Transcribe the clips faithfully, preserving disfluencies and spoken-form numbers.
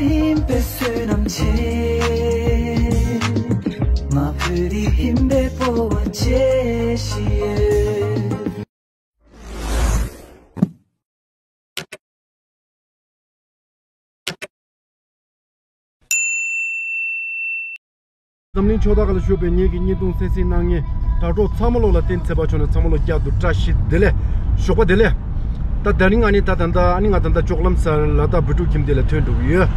ཡིན་པའི་བསོད་ནམས་ཆེ། ང་བོད་རིགས་ཡིན་པའི་སྤོབས་པ་ཆེ་ཞིག་ཡོད། འཛམ་གླིང་ཕྱོགས་མཐའ་ཁག་ལ་བཞུགས་པའི་ངེད་ཀྱི་བརྙན་ཐུང་གསན་གཟིགས་གནང་མཁན་དྲ་གྲོགས་ཚང་མ་ལོག་ལ་བསྟན་འཛིན་ཚེ་དཔག་མཆོག་ནས་ཚང་མ་ལོག་བསྐྱར་དུ་བཀྲ་ཤིས་བདེ་ལེགས། ཞོགས་པ་བདེ་ལེགས། ད་དེ་རིང་ཨ་ནི་ད་ད་ལྟ་ཨ་ནི་ང་ད་ལྟ་ལྕོག་ལམ་སར་ལ་དྭགས་བོད་ཕྲུག་ཁྱིམ་སྡེ་ལ་ཐོན་འགྲོ་གི་ཡོད།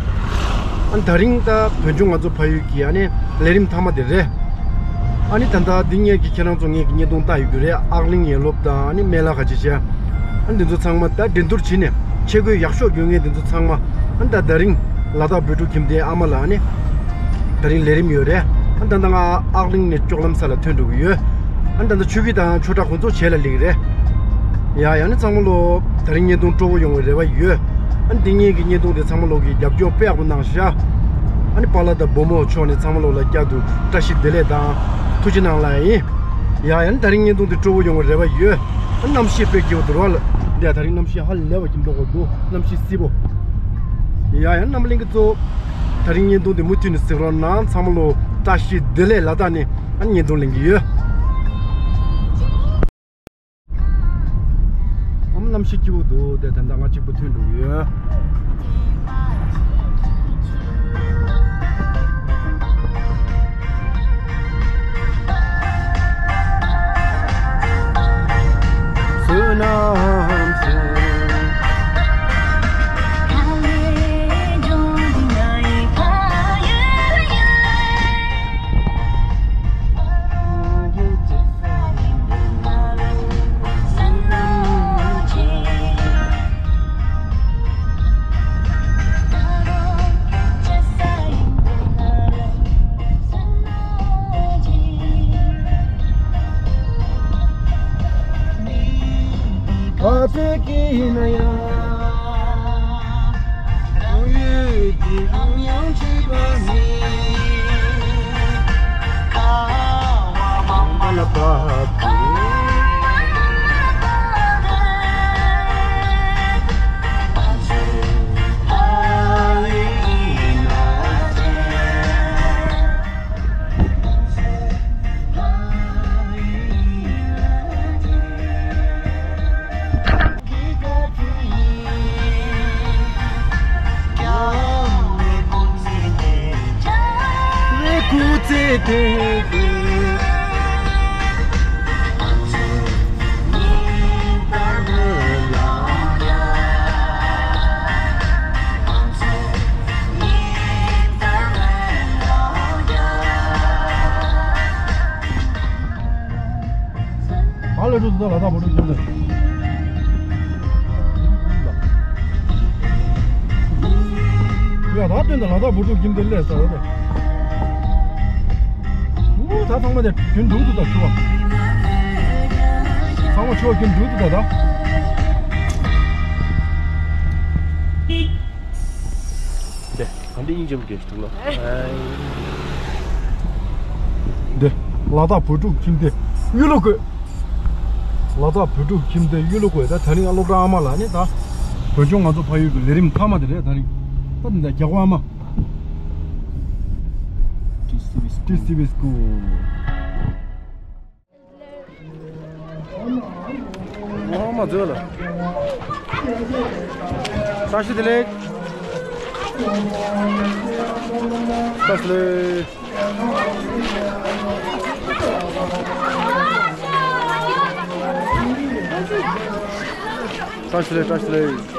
ཨ་ནི་དེ་རིང་ད་བོད་ལྗོངས་ང་ཚོ་ཕ་ཡུལ་གྱི་ཨ་ནི་ལས་རིམ་མཐའ་མ་དེ་རེད། ཨ་ནི་ད་ལྟ་འདི་ངེད་ཀྱི་ཁྱེད་རང་ཚོ་ངེད་ཀྱི་བརྙན་ཐུང་ལྟ་ཡོད་རྒྱུ་རེད། ཨག་གླིང་ཡན་ལོབ་དང་ཨ་ནི་སྨན་བླ་ཁ་ཆེ་ཆེ། ཨ་ནི་འདི་ཚོ་ཚང་མ་ད་འགྲན་བསྡུར་བྱས་ནས་ཆས་གོས་ཡག་ཤོས་གྱོན་མཁན་འདི་ཚོ་ཚང་མ་ཨ་ནི་ད་དེ་རིང་ལ་དྭགས་བོད་ཕྲུག་ཁྱིམ་སྡེའི་ཨ་མ་ལགས་ཨ་ནི་དེ་རིང་ལས་རིམ་ཡོད་རེད། ཨ་ནི་ད་ལྟ་ང་ཨག་གླིང་ནས་ལྕོག་ལམ་སར་ལ་ཐོན་འགྲོ་གི་ཡོད། ཨ་ནི་ད་ལྟ་ཆོས་སྐྱིད་དང་ཆོས་གྲགས་ཁོང་ཚོ་བྱེས་ལ་སླེབས་ཀྱི་རེད། ཡ་ཡ་ནི་ཚང་མ་ལོ་དེ་རིང་བརྙན་ཐུང་སྤྲོ་བོ་ཡོང་བའི་རེ་བ་ཡོད། ཨ་ནི་འདི་ངེད་ཀྱི་བརྙན་ཐུང་དེ་ཚང་མ་ལོག་གི་རྒྱབ་སྐྱོར་དཔེ་ཡག་པོ་གནང་ཤག་ཨ་ནི་པཱ་ལགས་དང་བུ་མོ་མཆོག་ནས་ཚང་མ་ལོག་ལ་བསྐྱར་དུ་བཀྲ་ཤིས་བདེ་ལེགས་དང་ཐུགས་རྗེ་གནང་ལབ་ཡིན། ཡ་ཡ་ནི་དེ་རིང་བརྙན་ཐུང་དེ་སྤྲོ་བོ་ཡོང་བའི་རེ་བ་ཡོད། ཨ་ནི་གནམ་གཤིས་དཔེ་སྐྱིད་པོ་འདུག་ར་ལ། འདི་ཡ་དེ་རིང་གནམ་གཤིས་ཧ་ལས་པ་སྐྱིད་མདོག་གོ་འདུག་གནམ་གཤིས་བསིལ་པོ། ཡ་ཡ་ནི་རྣམ་པ་ལྷན་རྒྱས་ཚོ། དེ་རིང་བརྙན་ཐུང་དེ་མུ་མཐུད་ནས་གཟིགས་རོགས་གནང་། ཚང་མ་ལོ་བཀྲ་ཤིས་བདེ་ལེགས། ལ་དྭགས་ནས་ཨ་ནི་བརྙན་ཐུང་ལེན་གྱི་ཡོད། ཨམ་གནམ་གཤིས་སྐྱིད་པོ་འདུག་དེ་ད་ལྟ་ང་གཅིག་པུ་ཐོན་འགྲོ་གི་ཡོད། བསོད་ནམས་ཆེ། ཨ་ལེ་ཀྲུ་ཏུ་ད་ལ་དྭགས་བོད་ཕྲུག་ཁྱིམ་སྡེ། ཡ་ད་སྟོན་ད་ལ་དྭགས་བོད་ཕྲུག་ཁྱིམ་སྡེ་སླེབས་ས་རེད། ཨུ་ད་ཚང་མ་དེ་རྒྱུན་འགྲུག་ཏུ་ད་ཆུ་བ། ཚང་མ་ཆུ་བ་རྒྱུན་འགྲུག་ཏུ་ད་ད། འདི་ག་འདི་དབྱིན་ཇི་མ་གས་ཐུག་ལ། འདི་ལ་དྭགས་བོད་ཕྲུག་ཁྱིམ་སྡེ་གཡུ་ལོ་བཀོད། ལ་དྭགས་བོད་ཕྲུག་ཁྱིམ་སྡེ་གཡུ་ལོ་བཀོད། ད་དེ་རིང་ཨ་སློབ་གྲྭ་ཨ་མ་ལགས་ནི་ད་བོད་ལྗོངས་ང་ཚོ་ཕ་ཡུལ་གྱི་ལས་རིམ་མཐའ་མ་དེ་རེད། དེ་རིང་ད་འདི་རྒྱ་གོ་ཨ་མ། ཊི་སི་ཝི་སི་ཊི་སི་ཝི་སི་ཀུལ། ཨོ་མ་མཛོད་ལ། བཀྲ་ཤིས་བདེ་ལེགས། བཀྲ་ཤིས་བདེ་ལེགས། བཀྲ་ཤིས་བདེ་ལེགས། བཀྲ་ཤིས་བདེ་ལེགས།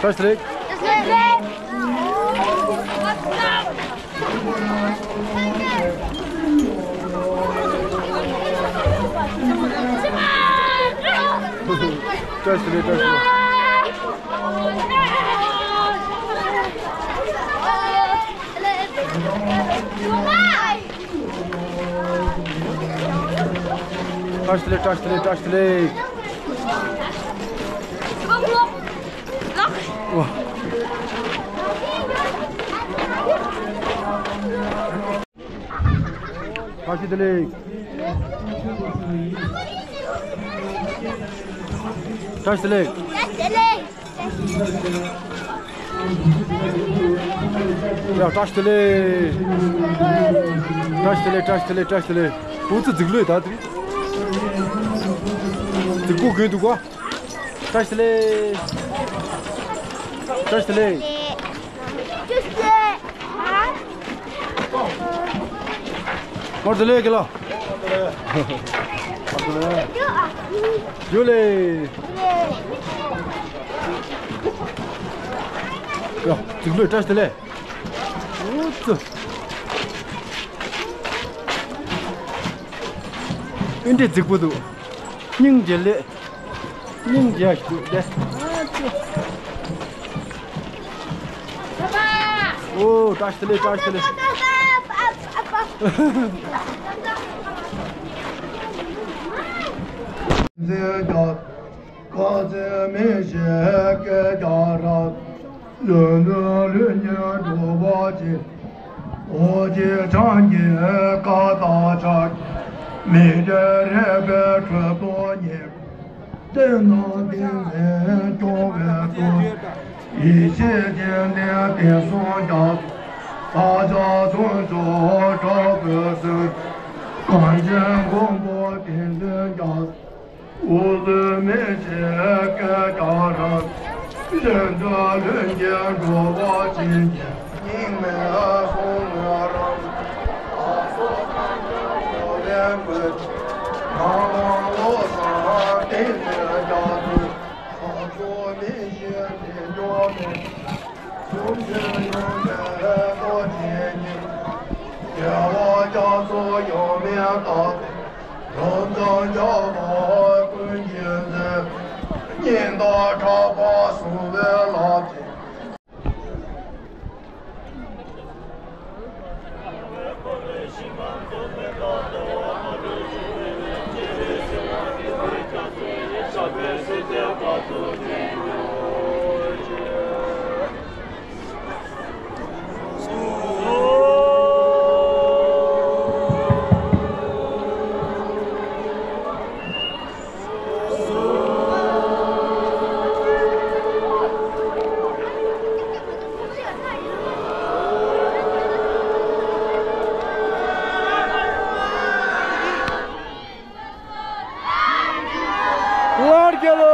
བཀྲ་ཤིས་བདེ་ལེགས། བཀྲ་ཤིས་བདེ་ལེགས། བཀྲ་ཤིས་བདེ་ལེགས། བཀྲ་ཤིས་བདེ་ལེགས། བཀྲ་ཤིས་བདེ་ལེགས། བཀྲ་ཤིས་བདེ་ལེགས། བཀྲ་ཤིས་བདེ་ལེགས། བཀྲ་ཤིས་བདེ་ལེགས། བཀྲ་ཤིས་བདེ་ལེགས། ཡ། བཀྲ་ཤིས་བདེ་ལེགས། བཀྲ་ཤིས་བདེ་ལེགས། བཀྲ་ཤིས་བདེ་ལེགས། བཀྲ་ཤིས་བདེ་ལེགས། ཨོ་ཙི་རྫིག་ལོས་ད་དེ། རྫིག་པོ་གོན་འདུག་གོ། བཀྲ་ཤིས་བདེ་ལེགས། བཀྲ་ཤིས་བདེ་ལེགས། ཨོ་བདེ་ལེགས་དགེ་ལགས། ཡོད་ལེ། ཡ། རྫིག་ལོས་བཀྲ་ཤིས་བདེ་ལེགས། ཨུ་ཙི། ཨེ་འདྲས་རྫིག་པོ་འདུག། སྙིང་རྗེ་ལེ། སྙིང་རྗེ་ཞིག་འདུག་སྟེ། ཨོ། བཀྲ་ཤིས་བདེ་ལེགས། བཀྲ་ཤིས་བདེ་ལེགས། འཛིན་རྒྱ། བཀའ་སྩལ་མི་ཤེས་སྐད་རྒྱག་རབ། ལུས་ནི་ལུས་ཉིད་འགྲུབ་པ་ཅིག། ཨོ་རྒྱན་འཆང་གི་བཀའ་དང་ཕྱག། མི་འབྲལ་རེ་བའི་ཁྲོད་དུ་ཉིད། བསྟན་དང་ཏིང་འཛིན་སྐྱོང་བའི་སྟོབས། ཡེ་ཤེས་ཀྱི་གནས་བརྟན་སྲུང་རྒྱ། བདག་ཅག་ཚོགས་མཆོག་དྲག་པོའི་སྲས། གངས་ཅན་མགོན་པོ་བསྟན་འཛིན་རྒྱ། འུ་ཚོའི་མི་ཚེ་སྐད་གྲགས་རབ། གཞན་དུ་ལྷུན་གྱིས་གྲུབ་པ་ཅན་གྱི། སྙིགས་མའི་གསུང་ངོས་རང་། ལ་སོགས་ཐམས་ཅད་འགྲོ་བའི་མགོན། ངག་དབང་བློ་བཟང་བསྟན་འཛིན་རྒྱ་མཚོ། ལ་སོགས་མི་ཤེས་དྲི་མཆོག་མེད། གསུང་ཆོས་ཡོངས་འདུས་ཀློང་ཆེན་ཉིད། རྒྱལ་བ་རྒྱ་མཚོ་ཡོངས་སྨིན་རྟགས། རབ་འབྱམས་རྒྱ་གར་ཀུན་གྱི་མཛོད། སྙིང་ཐག་ཕྲག་པ་བཟུང་བའི་ལག་ཆེན། སླར་རྒྱལ་ལོ།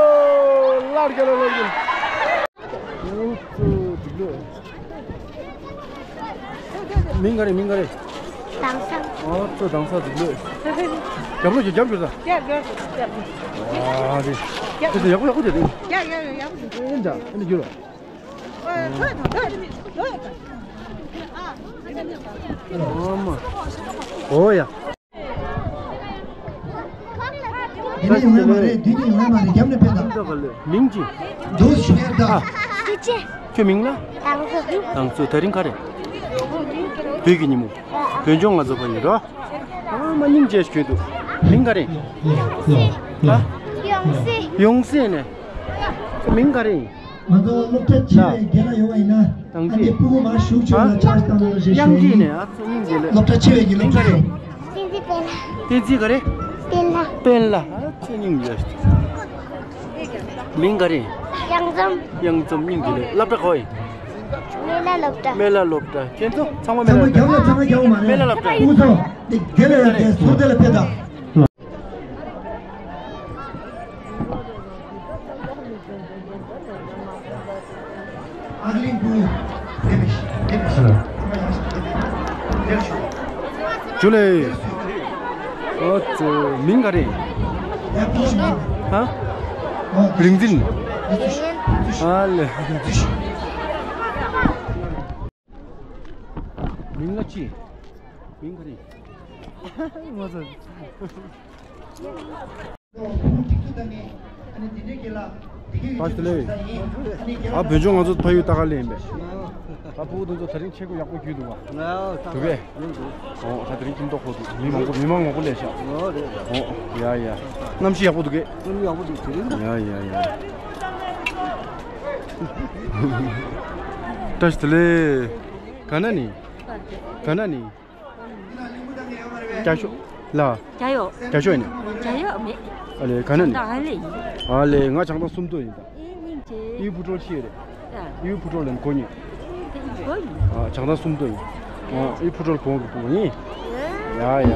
སླར་རྒྱལ་ལོ། སླར་རྒྱལ་ལོ། མིང་ག་རེ། མིང་ག་རེ། དྭངས་གསལ། ཨོ་ཙི། དྭངས་གསལ་འདུག་ལོས། རྒྱབ་ལོག་ཅིག་རྒྱབ་བཞག་ད། རྒྱབ་རྒྱབ་རྒྱབ། ཨ་རེ། ཁྱེད་ཚོ་ཡག་པོ་ཡག་པོ་བྱས་ཏེ། ཡ་ཡ་ཡ། ཡག་པོ་འདུག། ཨེ་འདྲ་ཨེ་འདྲ་རྒྱུ་ལ། ཨོ་མ། ཨོ་ཡ། འདི་ནས་ཡོང་ཡ་མ་རེད། འདི་ནས་ཡོང་ཡ་མ་རེད། རྒྱབ་ནས་ཕེབས་དང་། མིང་ཅི། འདུག་ཞུ་ཡ་ད། ཨ། ཁྱོད་མིང་ལ། དྭངས་གསལ། དྭངས་གསལ། དེ་རིང་ག་རེ། བོད་ཀྱི་ཉིན་མོ། བོད་ལྗོངས་ང་ཚོ་བོད་ཡིན་རོ། ཨ་མ་སྙིང་རྗེ་ཞིག་གྱུར་འདུག། མིང་ག་རེ། ཡོང་སྲིད། ཧ། ཡོང་སྲིད། ཡོང་སྲིད་ནས། མིང་ག་རེ་ཡིན། ང་ཚོ་སློབ་གྲྭ་ཆེ་བའི་རྒན་ལགས་ཡོང་བ་ཡིན་ན། ཨ་ནི་སྤུ་གུ་མར་བཞུགས་ཆོག་ལ་ཆར་བཏང་རོགས་ཞེས་ཞུ་ཡིན། དབྱངས་སྐྱིད་ནས། ཨ་ཙི་སྙིང་རྗེ་ལེ། སློབ་གྲྭ་ཆེ་བའི་གི་སློབ་གྲྭ་ཆེ། བསྟན་འཛིན་དཔལ་ལྷ། བསྟན་འཛིན་ག་རེ། དཔལ་ལྷ། དཔལ་ལྷ། ཨ་ཙི་སྙིང་རྗེ། མིང་ག་རེ། གཡང་འཛོམས། གཡང་འཛོམས། སྙིང་རྗེ་ལེ། སློབ་གྲྭ་ག་པར་ཡིན། སྨན་བླ་སློབ་གྲྭ། སྨན་བླ་སློབ་གྲྭ། ཁྱེད་ཚོ་ཚང་མ་ཚང་མ་སྨན་བླ་རྒྱབ་ལ། ཚང་མ་རྒྱབ་མ་རེད། སྨན་བླ་སློབ་གྲྭ། སྐུ་ཚོགས་དེ་དེ་ལ་ཡོད་དེ་ཟུར་དེ་ལ་ཕེབས་དང་། ཨ་གླིང་བུ། ཇུ་ལེ། ཨོ་ཙི། མིང་ག་རེ། ཧ། རིག་འཛིན། ཨ་ལེ། མིང་ལ་ཅི། མིང་ག་རེ། ང་ཚོ། བཀྲ་ཤིས་བདེ་ལེགས། ཨ་བོད་ལྗོངས་ང་ཚོ་ཕ་ཡུལ་ལྟ་ག་ལེན་པས། ད་ཕྲུ་གུ་དེ་ཚོ་དེ་རིང་ཆས་གོས་ཡག་པོ་གྱོན་འདུག་བ། འདུག་གས། ཨོ་ད་དེ་རིང་ཁྱིམ་ཐོག་ཁོ་འདུག། མི་མང་པོ། མི་མང་མང་པོ་སླེབས་ཤག། ཨོ་ཡ་ཡ། གནམ་གཤིས་ཡག་པོ་འདུག་གས། གནམ་ཡག་པོ་འདུག། དེ་རིང་། ཡ་ཡ་ཡ། བཀྲ་ཤིས་བདེ་ལེགས། ག་ན་ནི། ག་ན་ནི། རྒྱ་ཤོག་ལ། རྒྱ་ཡོག་རྒྱ་ཤོག་ཡིན་ན། རྒྱ་ཡོག་མེད། ཨ་ལེ། ག་ན་ནི། ད་ཨ་ལེ་ཡིན། ཨ་ལེ། ང་བྱང་ཐང་སུམ་མདོ་ཡིན་ད། ཨེ་སྙིང་རྗེ། ཨི་བུ་ཀྲོ་ཆི་རེད། ཨ། ཡུལ་ཕུ་ཊོལ་ལེན་གོ་ཉི། ཨ། བྱང་ཐང་སུམ་མདོ་ཡིན། ཨ། ཡུལ་ཕུ་ཊོལ་གོང་གི་བུ་ཡིན། ཡ་ཡ་ཡ།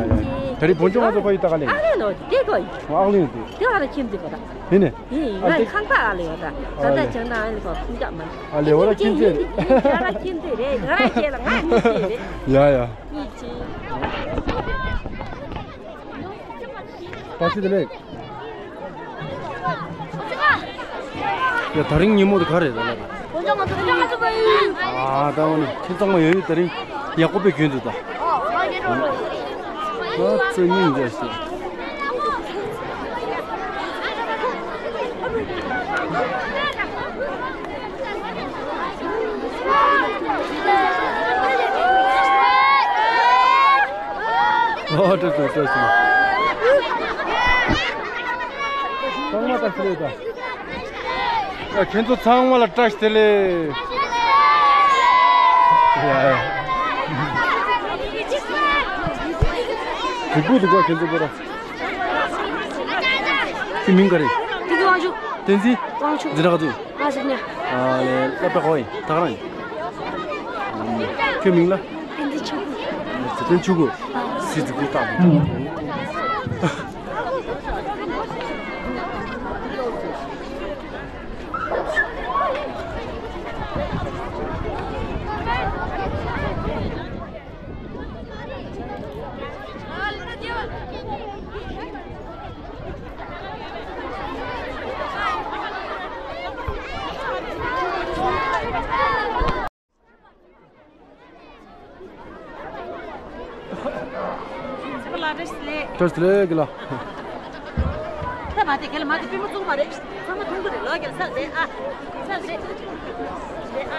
ད་རེས་བོན་ཆོས་ང་ཚོ་ཕ་ཡུལ་ལྟ་ག་ལེ། ཨ་ལེ་ལོ་དེ་གོ་ཡིན། ཨ་ལེ་དེ། དེ་ཨ་ར་ཁྱིམ་དེ་གོ་ད། ཧེ་ནས། ཡིན། ང་ཁང་པ་ཨ་ལེ་ཡོད་ད། ད་ལྟ་བྱང་ཐང་ཨ་ལེ་གོ་ཁུངས་ཀྱག་མ། ཨ་ལེ་བ་ར་ཁྱིམ་དེ་རེད། ང་ར་ཁྱིམ་དེ་རེད། ང་ར་ཁྱེད་ལ་ང་གཉིས་དེ་རེད། ཡ་ཡ། གཉིས་ཆེ། བཀྲ་ཤིས་བདེ་ལེགས། ཡ། དེ་རིང་ཉིན་མོ་དེ་ག་རེ་རེད་ལབ། ཨ། ད་འོ་ནི་ཁྱེད་ཚང་མ་ཡོད་ཡོད། དེ་རིང་ཡག་པོ་དཔེ་གྱོན་འདུག་ད། ཨ། ཙི་སྙིང་རྗེ་ཞེས། ཨོ། བཀྲ་ཤིས་བདེ་ལེགས། བཀྲ་ཤིས་བདེ་ལེགས། ཚང་མ་བཀྲ་ཤིས་བདེ་ལེགས་ད། ཡ། ཁྱེད་ཚོ་ཚང་མ་ལ་བཀྲ་ཤིས་བདེ་ལེགས། ཡ་ཡ། འགྲིག་པོ་འདུག་ག་ཁྱེད་ཚོ་པོ་ར། ཁྱོད་མིང་ག་རེ། བསྟན་འཛིན། དབང་ཕྱུག་བསྟན་འཛིན། དབང་ཕྱུག་འཛིན་གྲྭ་ག་ཚོད་ཡིན། ང་ཟེར་ཉ། ཨ་ལེ། སློབ་གྲྭ་ག་པར་ཡིན། ད་ག་རང་ཡིན། ཁྱོད་མིང་ལ། བསྟན་འཛིན་ཆོས་སྐུ། བསྟན་འཛིན་ཆོས་སྐུ། ཨ། སི་ཛི་ཀུ་ཏ། བཀྲ་ཤིས་བདེ་ལེགས་གི་ལ། ད་མ་དེ་གལ་མ་དེ་པུས་མོ་བཙུགས་མ་རེད། ཚང་མ་མཐོང་གི་རེད། ལོག་གི་རེད། ས་རེད། ཨ། ས་རེད། རེད། ཨ།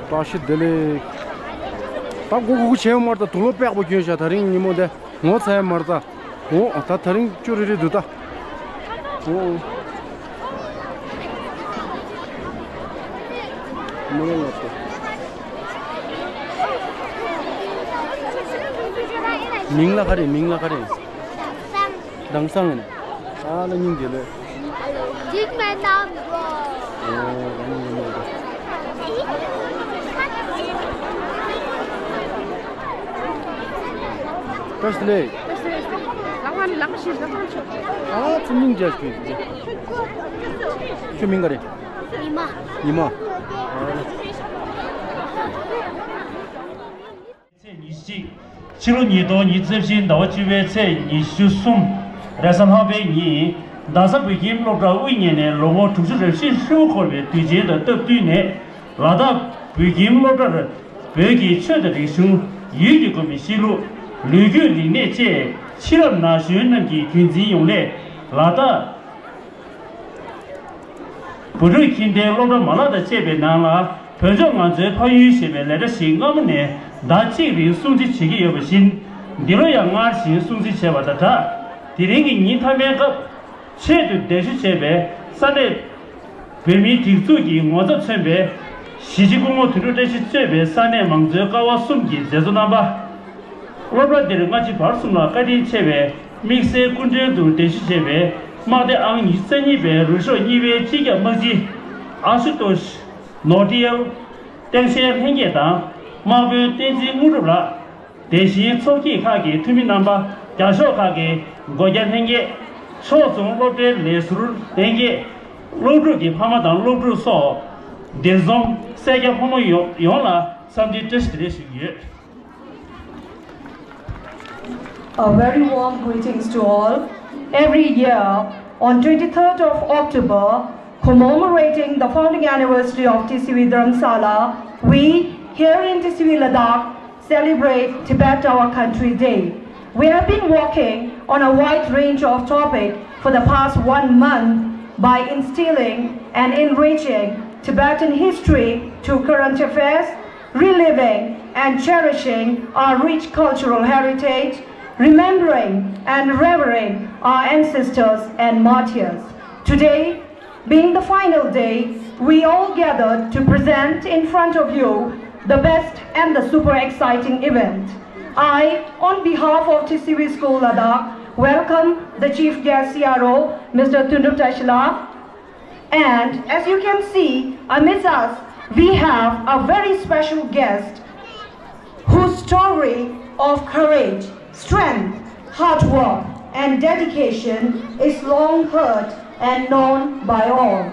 བཀྲ་ཤིས་བདེ་ལེགས། ད་མགོ་སྒུར་སྒུར་བྱས་ཡོད་མ་རེད། ད་དུག་ལོག་པགས་པ་གྱོན་བཞག་དེ་རིང་ཉིན་མོ་དེ་ངོ་ཚ་ཡ་མ་རེད་ད། འོ། ད་དེ་རིང་ཅོ་རི་རི་འདུག་ད། འོ། མི་ལ་ལབ་ཏེ། མིང་ལ་ག་རེ། མིང་ལ་ག་རེ། དྭངས་སང་ཡིན། ཨ་ལ་སྙིང་རྗེ་ལོས། འཇིགས་མེད་རྣམ་གྲོལ། ཨོ། རང་ཉིད་ཡིན་མོད། བཀྲ་ཤིས་བདེ་ལེགས། ལག་པ་ནི་ལག་པ་ཞིག་ལག་པ་ཆོག་ཨ་ཙི་སྙིང་རྗེ་ཞིག་ཡོད། ཁྱོད་མིང་ག་རེ། ཉི་མ། ཉི་མ། ཨ་ལ། ཚེས་ཉི་ཤུ་གཅིག་ཕྱི་ལོ་ཉིས་སྟོང་ཉི་ཤུ་རྩ་བཞི་ཟླ་བ་བཅུ་པའི་ཚེས་ཉི་ཤུ་གསུམ་རེས་གཟའ་ལྷག་པའི་ཉིན། རྡ་ས་བོད་ཁྱིམ་སློབ་གྲྭ་དབུ་བརྙེས་ནས་ལོ་ངོ་དྲུག་ཅུ་རེ་བཞི་ཧྲིལ་པོ་འཁོར་བའི་དུས་ཆེན་དང་སྟབས་བསྟུན་ནས། ལ་དྭགས་བོད་ཁྱིམ་སློབ་གྲྭར་བོད་ཀྱི་ཆོས་དང་རིག་གཞུང་། ཡུལ་གྱི་བཀོད་པའི་གཤིས་ལུགས། ལོ་རྒྱུས་རིག་གནས་བཅས་ཕྱི་རབས་ན་གཞོན་རྣམས་ཀྱི་རྒྱུན་འཛིན་ཡོང་སླད། ལ་དྭགས་བོད་ཕྲུག་ཁྱིམ་སྡེའི་སློབ་གྲྭ་མ་ལག་དང་བཅས་པའི་ནང་ལ། བོད་ལྗོངས་ང་ཚོའི་ཕ་ཡུལ་ཞེས་པའི་ལས་གྲྭ་ཞིག་སྔ་མོ་ནས་ཟླ་གཅིག་རིང་སྲུང་བརྩི་བྱེད་ཀྱི་ཡོད་པ་བཞིན། འདི་ལོ་ཡང་སྔར་བཞིན་སྲུང་བརྩི་བྱས་པ་དང་སྦྲགས། དེ་རིང་གི་ཉིན་མཐའ་མའི་སྐབས་ཆེད་དུ་གདན་ཞུ་བྱས་པའི་ས་གནས་བོད་མིའི་སྒྲིག་འཛུགས་ཀྱི་ངོ་ཚབ་མཚོན་པའི་གཞིས་བྱེས་སྐུ་ངོ་དོན་གྲུབ་བཀྲ་ཤིས་གཙོས་པའི་ས་གནས་མང་གཙོའི་ཀ་བ་གསུམ་གྱི་མཛད་གཙོ་རྣམ་པ། སློབ་གྲྭ་འདིར་སྔ་ཕྱི་བར་གསུམ་ལ་བཀའ་དྲིན་ཆེ་བའི་དམིགས་བསལ་སྐུ་མགྲོན་དུ་གདན་ཞུ་བྱས་པའི་དམག་སྡེ་ཨང་ཉི་ཤུ་རྩ་གཉིས་པའི་རུ་ཤོག་གཉིས་པའི་སྤྱི་ཁྱབ་དམག་སྤྱི་ཨ་ཤུ་ཏོ་ཤི་ནོ་ཏི་ཡལ། སྟངས་འཛིན་ལྷན་རྒྱས་དང་། དམག་དཔོན་བསྟན་འཛིན་དངོས་གྲུབ་ལགས། དེ་བཞིན་ཚོགས་སྐྱིད་ཁག་གི་འཐུས་མི་རྣམ་པ། བརྒྱ་ཤོག་ཁག་གི་སྒོ་བརྒྱ་ལྷན་རྒྱས། ཕྱོགས་མཚུངས་སློབ་གྲྭའི་ལས་ཟུར་ལྷན་རྒྱས། སློབ་ཕྲུག་གི་ཕ་མ་དང་སློབ་ཕྲུག་སོགས། སྡེ་ཚོང་སེར་སྐྱ་ཕོ་མོ་ཡོངས་ཡོངས་ལ་འཚམས་འདྲིའི་བཀྲ་ཤིས་བདེ་ལེགས་ཞུ་གི་ཡོད། A very warm greetings to all. Every year, on twenty-third of October, commemorating the founding anniversary of T C V Dharamsala, we here in T C V Ladakh celebrate Tibet Our Country Day. We have been working on a wide range of topics for the past one month by instilling and enriching Tibetan history to current affairs, reliving and cherishing our rich cultural heritage, remembering and revering our ancestors and martyrs. Today, being the final day, we all gathered to present in front of you the best and the super exciting event. I, on behalf of T C V School Ladakh, welcome the Chief Guest C R O, Mister Tundup Tashila, And as you can see, amidst us, we have a very special guest whose story of courage, strength, hard work, and dedication is long heard and known by all.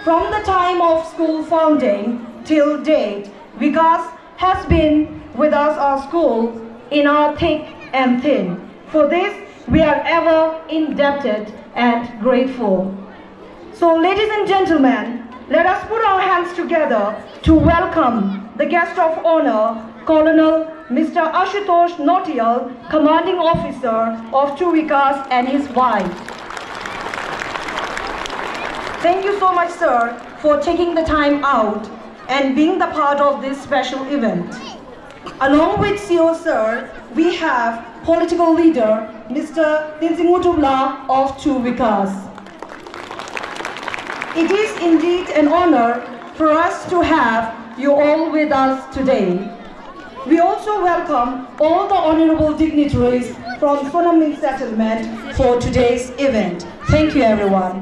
From the time of school founding till date, Vikas has been with us, our school, in our thick and thin. For this, we are ever indebted and grateful. So, ladies and gentlemen, let us put our hands together to welcome the guest of honor, Colonel Mister Ashutosh Nautiyal, Commanding Officer of True Vikas, and his wife. Thank you so much, sir, for taking the time out and being the part of this special event. Along with C O sir, we have political leader Mister Tenzin Ngurtup La of True Vikas. It is indeed an honor for us to have you all with us today. We also welcome all the honorable dignitaries from Sonamling settlement for today's event. Thank you, everyone.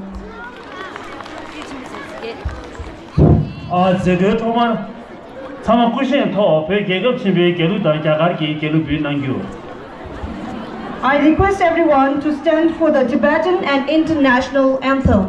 ཨ། མཛད་སྒོའི་ཐོག་མར། ཚང་མ་སྐུ་བཞེངས་ཐོག་བོད་རྒྱལ་ཁབ་ཆེན་པོའི་རྒྱལ་གླུ་དང་རྒྱ་གར་གྱི་རྒྱལ་གླུ་འབུལ་གནང་རྒྱུ། I request everyone to stand for the Tibetan and international anthem.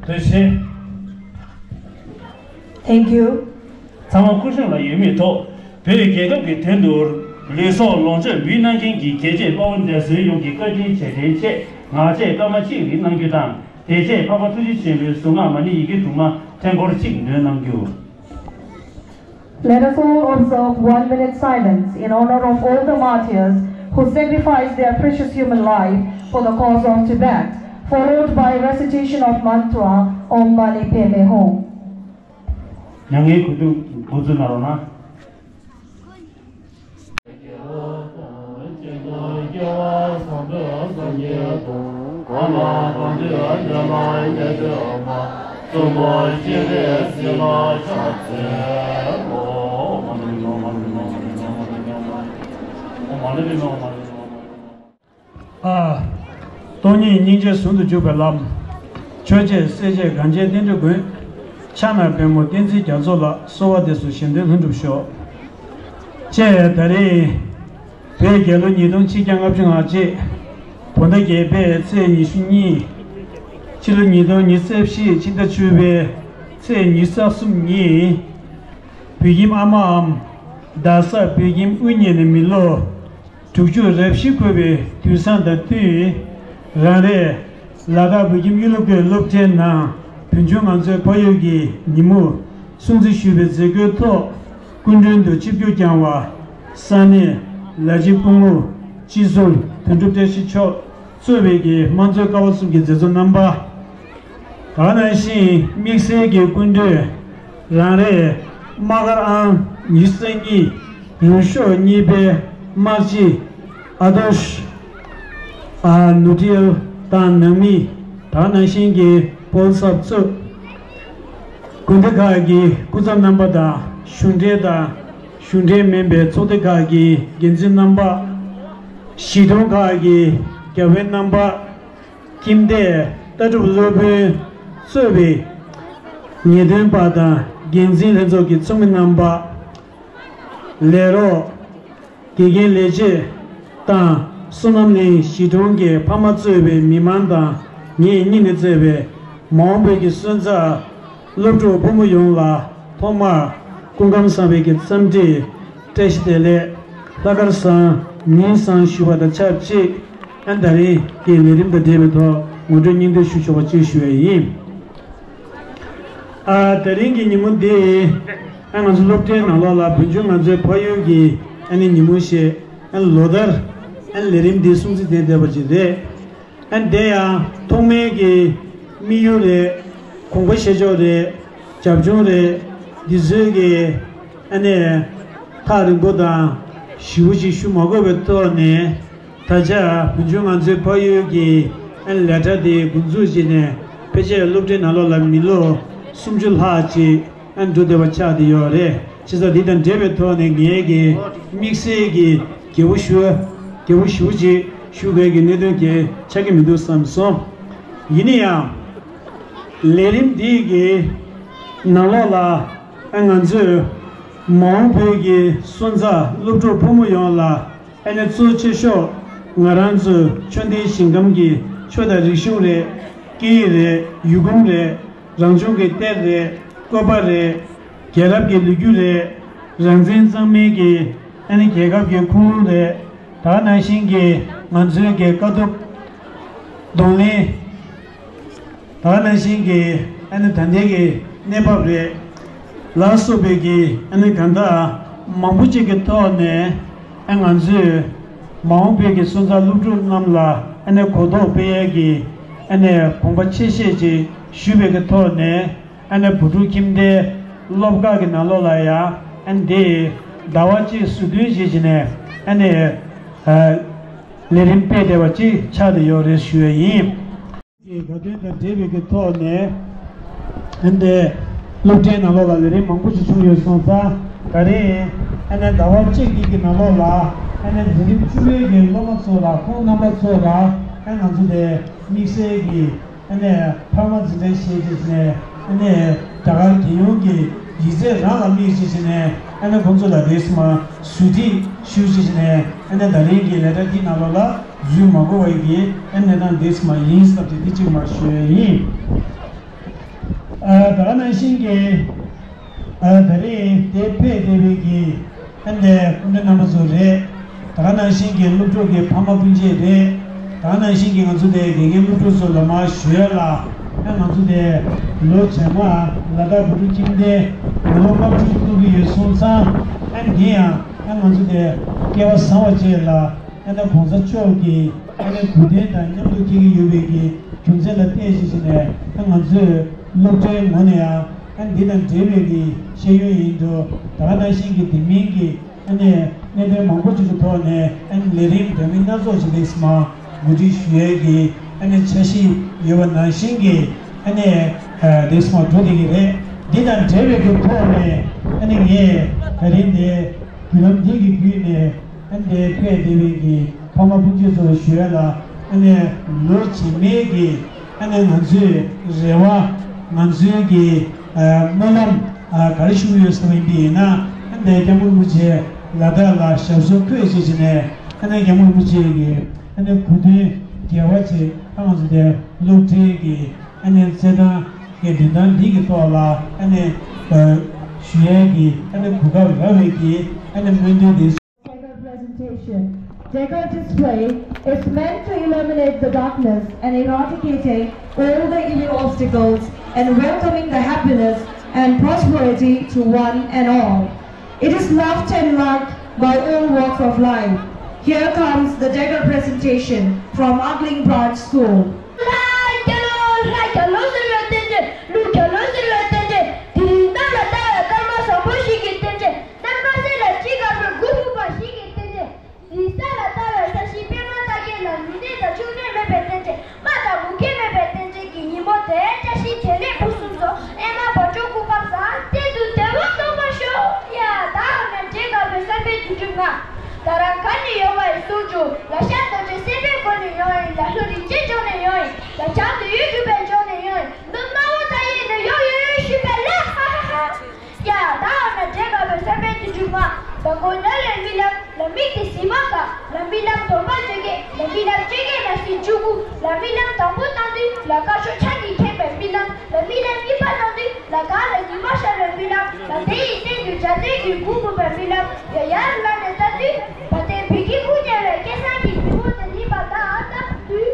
ཐུགས་རྗེ་ཆེ། Thank you. ཚང་མ་སྐུ་བཞེངས་ལ་ཡོད་མེད་ཐོག་བོད་རྒྱལ་ཁབ་ཀྱི་དོན་དུ་ལུས་སྲོག་ལོངས་སྤྱོད་འབུལ་གནང་མཁན་གྱི་རྒྱལ་གཅེས་དཔའ་བོ་འདས་གསོན་ཡོངས་ཀྱི་བཀའ་དྲིན་རྗེས་དྲན་ཆེད་ངག་བཅད་སྐར་མ་གཅིག་རིང་གནང་རྒྱུ་དང་། དེ་རྗེས་འཕགས་པ་ཐུགས་རྗེ་ཆེན་པོའི་གཟུངས་སྔགས་མ་ཎི་ཡི་གེ་དྲུག་མ་ཐེངས་སྐོར་གཅིག་འདོན་གནང་རྒྱུ། Let us all observe one minute silence in honor of all the martyrs who sacrificed their precious human life for the cause of Tibet, followed by recitation of mantra Om Mani Padme Hum. མྱ་ངན་གུས་འདུད་འགོ་འཛུགས་གནང་རོགས་གནང་། ཨ། སྟོང་ཉིད་སྙིང་རྗེ་ཟུང་དུ་འཇུག་པའི་ལམ། ཆོས་རྗེ་སྲས་བཅས་གངས་ཅན་བསྟན་འགྲོའི་མགོན། ཕྱག་ན་པདྨོ་བསྟན་འཛིན་རྒྱ་མཚོ་ལ། གསོལ་བ་འདེབས་སོ་གཞན་དོན་ལྷུན་གྲུབ་ཤོག་ཅེས་ད་རེས། བོད་རྒྱལ་ལོ་ཉིས་སྟོང་ཆིག་བརྒྱ་ལྔ་བཅུ་ང་གཅིག་བོད་ཟླ་བརྒྱད་པའི་ཚེས་ཉི་ཤུ་གཉིས། ཕྱི་ལོ་ཉིས་སྟོང་ཉི་ཤུ་རྩ་བཞི་ཕྱི་ཟླ་བཅུ་པའི་ཚེས་ཉི་ཤུ་རྩ་གསུམ་ཉིན། བོད་ཁྱིམ་ཨ་མའམ། རྡ་ས་བོད་ཁྱིམ་དབུ་བརྙེས་ནས་མི་ལོ་དྲུག་ཅུ་རེ་བཞི་འཁོར་བའི་དུས་བཟང་དང་བསྟུན། རང་རེ་ལ་དྭགས་བོད་ཁྱིམ་གཡུ་ལོ་བཀོད་སློབ་གྲྭའི་ནང་བོད་ལྗོངས་ང་ཚོའི་ཕ་ཡུལ་གྱི་ཉིན་མོ་སྲུང་བརྩི་ཞུས་པའི་མཛད་སྒོའི་ཐོག་སྐུ་མགྲོན་དུ་ཆིབས་བསྒྱུར་བསྐྱངས་བ་ས་གནས་ལ་རྗེ་སྐུ་ངོ་སྤྱི་ཟུར་དོན་གྲུབ་བཀྲ་ཤིས་མཆོག་གཙོས་པའི་གི་དམངས་གཙོའི་ཀ་བ་གསུམ་གྱི་མཛད་གཙོ་རྣམ་པ། དེ་ནང་བཞིན་དམིགས་བསལ་གྱི་སྐུ་མགྲོན་རང་རེ་དམག་སྒར་ཨང་ཉི་ཤུ་རྩ་གཉིས་རུ་ཤོག་གཉིས་པའི་དམག་སྤྱི་ཨ་དོ་ཤ་ཨ་ནུ་ཏིལ་དང་ནང་མི། དེ་ནང་བཞིན་གྱི་བོད་ཚབ་གཙོས་དགོན་སྡེ་ཁག་གི་སྐུ་ཚབ་རྣམ་པ་དང་གཞུང་འབྲེལ་དང་གཞུང་འབྲེལ་མིན་པའི་ཚོགས་སྡེ་ཁག་གི་འགན་འཛིན་རྣམ་པ། གཞིས་གྲོང་ཁག་གི་རྒྱབ་དཔོན་རྣམ་པ། ཁྱིམ་སྡེ་ལྟ་གྲུབ་སློབ་དཔོན་གཙོས་པའི་ངེས་སྟོན་པ་དང་འགན་འཛིན་ལྷན་ཚོགས་ཀྱི་ཚོགས་མི་རྣམ་པ། ལས་རོགས། དགེ་རྒན་ལས་བྱེད་དང་བསོད་ནམས་གླིང་གཞིས་གྲོང་གི་ཕ་མ་གཙོས་པའི་མི་མང་དང་ངེད་གཉིས་ནས་གཙོས་པའི་མ་འོངས་བོད་ཀྱི་སོན་རྩ་སློབ་ཕྲུག་ཕོ་མོ་ཡོངས་ལ་ཐོག་མར་སྐུ་ཁམས་བཟང་བའི་གི་འཚམས་འདྲི། བཀྲ་ཤིས་བདེ་ལེགས། ལྷག་དཀར་བཟང་། ཉིན་བཟང་ཞུ་བ་དང་ཆབས་ཅིག་ཨ་ད་རིང་གི་ལས་རིམ་དང་འབྲེལ་བའི་ཐོག་ངོ་སྤྲོད་སྙིང་བསྡུས་ཞུ་ཆོག་པ་ཅིག་ཞུ་ཡ་ཡིན། ཨ་ད་རིང་གི་ཉིན་མོ་འདི་ཨ་ང་ཚོ་སློབ་གྲྭའི་ནང་ལོགས་ལ་བོད་ལྗོངས་ང་ཚོའི་ཕ་ཡུལ་གྱི་ཨ་ནི་ཉིན་མོ་ཞེས་ཨ་ལོ་ལྟར་ཨ་ལས་རིམ་འདི་སྲུང་བརྩི་ལྡན་བསྡད་པ་ཅིག་རེད། ཨ་དེ་ཡང་ཐོག་མའི་གི་དམིགས་ཡུལ་རེད། དགོངས་པ་བཞེས་ཕྱོགས་རེད། རྒྱབ་ལྗོངས་རེད། འདི་ཚོའི་གི་ཨ་ནི་ཐག་རིང་པོ་དང་ཞིབ་པོ་ཞིག་ཞུ་མ་དགོས་པའི་ཐོག་ནས། ད་ཆ་བོད་ལྗོངས་ང་ཚོའི་ཕ་ཡུལ་གྱི་ཨ་ནི་ལས་གྲྭ་དེ་འགོ་འཛུགས་བྱས་ནས་ཕལ་ཆེར་སློབ་གྲྭའི་ནང་ལོགས་ལ་མི་ལོ་སུམ་ཅུ་ལྷག་ཅིག་ཨ་འགྲོ་བསྡད་པ་ཆགས་བསྡད་ཡོད་རེད། བྱས་ཙང་འདི་དང་འབྲེལ་བའི་ཐོག་ནས་ངས་ཀྱི་དམིགས་བསལ་གྱི་དགེ་བོ་ཞུ་དགེ་བོ་ཞུ་ཅིག་ཞུ་དགོས་ཀྱི་གནད་དོན་གྱི་ཆགས་ཀྱི་མི་འདུག་བསམ་སོང་། ཡིན་ན་ཡང་ལས་རིམ་འདི་གི་ནང་ལོགས་ལ་ཨ་ང་ཚོས་མ་འོངས་བོད་ཀྱི་སོན་རྩ་སློབ་ཕྲུག་ཕོ་མོ་ཡོངས་ལ་ཨ་ནི་གཙོ་ཆེ་ཤོས་ང་རང་ཚོའི་ཆོས་ལྡན་ཞིང་ཁམས་ཀྱི་ཆོས་དང་རིག་གཞུང་རེད། སྐད་ཡིག་རེད། ཡུལ་གོམས་རེད། རང་བྱུང་གི་གཏེར་རེད། བཀོད་པ་རེད། རྒྱལ་རབས་ཀྱི་ལོ་རྒྱུས་རེད། རང་བཙན་གཙང་མའི་གི་ཨ་ནི་རྒྱལ་ཁབ་ཀྱི་ཁུངས་ལུང་རེད། དེ་ནང་བཞིན་གྱི་ང་ཚོའི་གི་དཀའ་སྡུག་གདོང་ལེན། དེ་ནང་བཞིན་གྱི་ཨ་ནི་ད་ལྟའི་གི་གནས་བབ་རེད། ལ་སོགས་པའི་གི་ཨ་ནི་གང་ལྟར་མང་པོ་ཅིག་གི་ཐོག་ནས་ཨ་ང་ཚོས་མ་འོངས་པའི་གི་སོན་རྩ་སློབ་ཕྲུག་རྣམས་ལ་ཨ་ནི་གོ་རྟོགས་སྤེལ་ཡས་ཀྱི་ཨ་ནི་དགོངས་པ་ཆེ་བཞེས་ཅིག་ཞུས་པའི་གི་ཐོག་ནས། ཨ་ནི་བུ་ཕྲུག་ཁྱིམ་སྡེའི་སློབ་ཁག་གི་ནང་ལོགས་ལ་ཡང་ཨ་ནི་འདི་ཟླ་བ་གཅིག་ཟུར་འདོན་བྱེད་བྱས་ནས་ཨ་ནི་ཨ་ལས་རིམ་སྤེལ་བསྡད་པ་ཅིག་ཆགས་བསྡད་ཡོད་རེད་ཞུ་ཡས་ཡིན། དགའ་སྟོན་དང་འབྲེལ་བའི་གི་ཐོག་ནས་ཨ་ནི་སློབ་གྲྭའི་ནང་ལོགས་ལ་ལས་རིམ་མང་པོ་ཞིག་བྱུང་ཡོད་སོང་ཙང་། ད་རེས་ཨ་ནི་ཟླ་བ་གཅིག་གི་གི་ནང་ལོགས་ལ་ཨ་ནི་འཛིན་རིམ་བཅུ་པའི་གི་སློབ་མ་ཚོ་ལ་ཁོང་རྣམ་པ་ཚོ་ལ་ཨ་ང་ཚོ་དེ་དམིགས་བསལ་གྱི་ཨ་ནི་འཕར་མ་འཛིན་གྲྭ་ཞེས་བྱས་ནས་ཨ་ནི་རྒྱ་གར་རྒྱལ་ཡོངས་ཀྱི་ཡིག་ཚད་རང་ལ་དམིགས་བྱས་བྱས་ནས་ཨ་ནི་ཁོང་ཚོ་ལ་རེས་མ་ཟུར་ཁྲིད་ཞུ་བྱས་བྱས་ནས་ཨ་ནི་ད་རིང་གི་ལས་གྲྭ་འདི་ནང་ལོགས་ལ་འཛུལ་མ་དགོས་པ་ཡི་གི་ཨ་ནི་གནས་སྟངས་རེས་མ་ཡིན་བསམ་བྱས་འདི་གཅིག་མར་ཞུ་ཡས་ཡིན། ཨ་ད་ག་ནང་བཞིན་གྱི་ཨ་ད་རེས་དེ་ཕེབས་བསྡད་པའི་གི་ཨ་ནི་སྐུ་མགྲོན་རྣམ་པ་ཚོ་རེད། ད་ག་ནང་བཞིན་གྱི་སློབ་ཕྲུག་གི་ཕ་མ་སྤུན་མཆེད་རེད། ད་ག་ནང་བཞིན་གྱི་ང་ཚོ་དེ་དགེ་རྒན་སློབ་ཕྲུག་ཚོ་ལ་མར་ཞུ་ཡ་ལ་ཨ་ང་ཚོ་དེ་ལོ་རྗེས་མ་ལ་དྭགས་བོད་ཕྲུག་ཁྱིམ་སྡེ་མི་ལོ་ལྔ་བཅུ་ཐུག་གི་ཡོད་སོང་ཙང་། ཨ་འདི་ཡང་ཨ་ང་ཚོ་དེ་སྐལ་བ་བཟང་བ་བཅས་ལ། ཨ་ནི་གོང་ས་མཆོག་གིས་ཨ་ནི་གུས་བརྟན་དང་མཉམ་དུ་འཁྱེར་གྱི་ཡོད་པའི་གི་རྒྱུ་མཚན་ལ་བརྟེན་བྱས་བྱས་ནས་ཨ་ང་ཚོས་སློབ་གྲྭའི་ངོས་ནས་ཡང་ཨ་ནི་འདི་དང་འབྲེལ་བའི་གི་ཤེས་ཡོན་ཡིན་འགྲོ། ད་ག་ནང་བཞིན་གྱི་དེ་མིན་གྱི་ཨ་ནི་གནད་དོན་མང་པོ་ཞིག་གི་ཐོག་ནས་ཨ་ནི་ལས་རིམ་འདྲ་མིན་སྣ་ཚོགས་ཤིག་རེས་མར་ངོ་སྤྲོད་ཞུ་ཡས་ཀྱི་ཨ་ནི་འཆར་གཞི་ཡོད་པ་ནང་བཞིན་གྱི་ཨ་ནི་རེས་མར་འགྲོ་བསྡད་ཀྱི་རེད། འདི་དང་འབྲེལ་བའི་གི་ཐོག་ནས་ཨ་ནི་ངས་ད་རིང་འདི་བརྒྱུད་ལམ་འདི་གི་བརྒྱུད་ནས། ཨ་ནི་དེ་ཕེབས་བསྡད་པའི་གི་ཕ་མ་སྤུན་མཆེད་ཚོར་ཞུ་ཡ་ལ། ཨ་ནི་ལོ་རྗེས་མའི་གི་ཨ་ནི་ང་ཚོའི་རེ་བ། ང་ཚོའི་གི་ཨ་སྨོན་ལམ་ཨ་ག་རེ་ཞུ་གི་ཡོད་ཟེར་བ་ཡིན་པ་ཡིན་ན། ཨ་ནི་དེ་སྐྱབས་མགོན་རིན་པོ་ཆེ་ལ་དྭགས་ལ་ཞབས་སོར་འཁོད་བྱས་བྱས་ནས། ཨ་ནི་སྐྱབས་མགོན་རིན་པོ་ཆེ་གི་ཨ་ནི་སྐུ་མདུན་རྒྱལ་བ་བྱས། ཨ་ང་ཚོ་དེ་སློབ་གྲྭའི་གི་ཨ་ནི་རྩེད་ཐང་གི་འགྲེམས་སྟོན་འདི་གི་ཐོག་ལ་ཨ་ནི་ཨ་ཞུ་ཡས་ཀྱི་ཨ་ནི་གོ་སྐབས་རག་པའི་གི་ Deco presentation. Deco display is meant to illuminate the darkness and eradicating all the evil obstacles and welcoming the happiness and prosperity to one and all. It is loved and loved by all walks of life. Here comes the Deco presentation from Agling Branch School. དེའི་ས་ལ་ལྟ་བའི་ས་གཞི་པད་མ་རྟ་སྐད་ལ་མི་ནད་དང་ཕྱུགས་ནད་མེད་པའི་རྟེན་ཅན། རྨ་དང་མུ་གེ་མེད་པའི་རྟེན་ཅན་གྱི་ཉིན་མོ་དེར། བཀྲ་ཤིས་བདེ་ལེགས་ཕུན་སུམ་ཚོགས། ཨེ་མ་བ་ཅོ་སྐུ་ཁམས་བཟང་། གཏན་དུ་བདེ་བ་སྟོང་པར་ཤོག། ཡ་ད་འོ་ན་འདྲེ་དགའ་བའི་བསམ་པའི་དུས་འགྲུབ་ང་། ད་རང་ག་ནས་ཡོང་བ་ཡིན་གསུང་བྱུང་། ལ་ཤ་རྡོ་རྗེ་སེམས་དཔའི་སྒོ་ནས་ཡོང་ཡིན། ལ་ལྷོ་རིན་ཆེན་ལྗོངས་ནས་ཡོང་ཡིན། ལ་བྱང་དུ་ཡུལ་གྲུབ་པའི་ལྗོངས་ནས་ཡོང་ཡིན། འདི་སྣང་བ་ད་ཡིན་ནས་ཡོང་ཡོད་ཞུས་པས་ལ་ཧ་ཧ་ཧ། ཡ་ད་འོ་ན་འདྲེ་དགའ་བའི་བསམ་པའི་དུས་འགྲུབ་ང་། མདང་དགོང་ཉལ་བའི་རྨི་ལམ། ལ་མིག་དེ་གཟིགས་མ་དགའ། ལ་རྨི་ལམ་སྡོམ་པ་བཅོ་བརྒྱད། ལ་རྨི་ལམ་བཅོ་བརྒྱད་ན་ཟིན་བཅུ་དགུ། ལ་རྨི་ལམ་དང་པོ་བཏང་དུས་ལ་དཀར་ཕྱོགས་ཆ་གིས་ཁེངས་པའི་རྨི་ལམ། ལ་རྨི་ལམ་གཉིས་པ་བཏང་དུས་ལ་ག་ལ་ཉི་མ་ཤར་བའི་རྨི་ལམ། ལ་དེ་ཡི་སྟེང་དུ་འཇའ་ཚོན་གྱི་གུར་གུམ་པའི་རྨི་ལམ། ཡ་ཡར་ལངས་ནས་ལྟ་དུས་བ་དན་བོད་ཀྱི་སྐུ་བརྙ་བའི་སྐལ་བཟང་གི་རི་བོ་དེ་ནི་བ་ད་ཨ་ལྟ་དུས།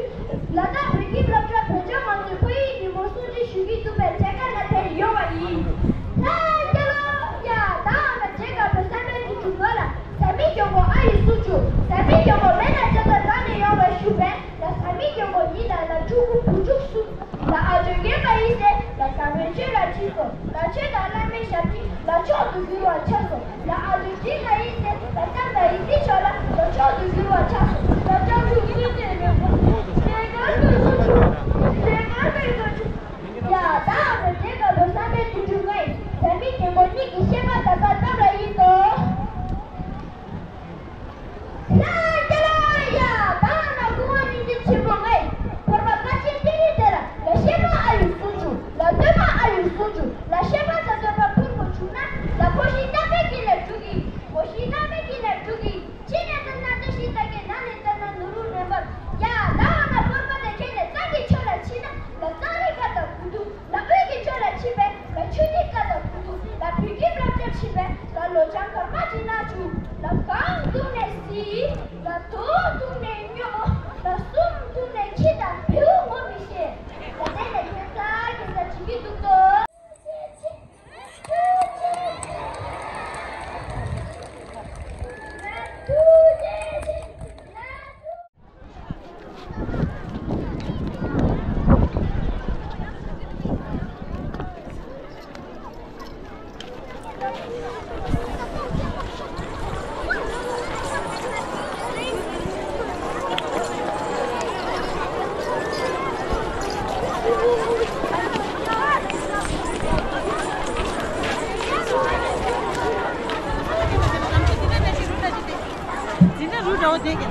ལ་དྭགས་བོད་ཁྱིམ་སློབ་གྲྭ་བོད་ལྗོངས་མང་གཙོའི་ཕ་ཡུལ་ཉིན་མོ་སྲུང་བརྩི་ཞུ་གི་འདུག་པའི་གྲས་ཁ་ན་དེར་ཡོང་བ་ཡིན། ལྷ་རྒྱལ་ལོ། ཡ་ད་འོ་ན་འདྲེ་དགའ་བའི་བསམ་པའི་དུས་འགྲུབ་ལ། བཟའ་མི་གྱོང་པོ་ཨ་ཡི་གསུང་བྱུང་། བཟའ་མི་གྱོང་པོ་མེ་ན་ལྕགས་ཐག་བཏང་ནས་ཡོང་བའི་ཞུ་བས་ལ། བཟའ་མི་གྱོང་པོ་ཉིད་ལ་ལ་ཕྲུ་གུ་བུ་ཕྲུག་གསུམ། ལ་ཨ་ཇོ་རྒན་པ་ཡིན་ཟེར། ལ་བཟའ་མི་ཆོས་ལ་ཁྲིད་སོང་། ལ་ཆོས་དང་བླ་མའི་ཞབས་ཕྱི་ལ་མཆོག་ཏུ་གྱུར་བར་ཆགས་སོང་། ལ་ཨ་ཇོ་འདི་ལ་ཡིན་ཟེར། ལ་བསམ་དང་ཡིད་བརྟན་མཆོག་ལ་ལ་མཆོག་ཏུ་གྱུར་བར་ཆགས་སོང་། ལ་ལྕགས་ཕྲུག་གསུམ་ནས་རེད་པོ། ལས་ཀར་དུ་སོང་ཆུ། ལས་ཀར་དུ་སོང་ཆུ། ཡ་ད་འོ་ན་འདྲེ་དགའ་བའི་བསམ་པའི་དུས་འགྲུབ་ང་ཡིན། བཟའ་མི་གྱོང་པོ་གཉིས་ཀྱི་བཤད་པ་ད་ལྟ་གཏམ་ལ་ཡིན་ཏོ། ལྷ་རྒྱལ་ལོ། ཡ་ད་འོ་ན་སྐུ་ངོ་སྙིང་རྗེ་ཆེན་པོ་ང་ཡིན། ཕོར་པ་ཁ་ཆེ་ཏི་རི་དེ་ལ་ལ་བཤད་པ་ཨ་ཡི་གསུང་བྱུང་། ལ་སྟོན་པ་ཨ་ཡི་གསུང་བྱུང་། ལ་བཤད་པ་དང་སྟོན་པ་ཕུར་བུ་བྱུང་ན། ལ་ཕོ་ཤི་རྟ་པའི་དཀྱིལ་ལ་འགྲོ་གི། མོ་ཤི་རྟ་པའི་དཀྱིལ་ལ་འགྲོ་གི། ཕྱི་ནས་ལྟ་ན་བཀྲ་ཤིས་རྟགས་བརྒྱད། ནང་ནས་ལྟ་ན་ནོར་བུ་རིམ་པར། ཡ་ད་འོ་ན་ཕོར་པ་དེ་ཁྱེར་ནས་གཙང་གི་ཕྱོགས་ལ་ཕྱིན་ན། ལ་གཙང་རི་ཁ་དང་བུ་དུ། ལ་དབུས་ཀྱི་ཕྱོགས་ལ་ཕྱིན་པས་ལ་ཆུ་ཐིགས་ཁ་དང་བུ་དུ། ལ་བོད་ཁྱིམ་སློབ་གྲྭར་ཕྱིན་པས་ལ་ལོ་བྱང་གར་མ་ཅིག་ན་བྱུང་། ལ་གང་འདུག་ནས་གཟིགས། ལ་དོ་འདུག་ནས་སྨྱོ། ལ་གསུམ་འདུག་ནས་ཁྱི་དང་བེའུ་ངོ་མི་ཤེས། ལ་དེ་ནས་ཁྱོད་ཚ་ཁྱོད་ཚ་བྱེད་ཀྱི་འདུག་ཏོ། འཛིན་གྲྭ་རུ་འདྲ་བོ་དེ་ག་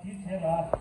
བྱེད་ལ།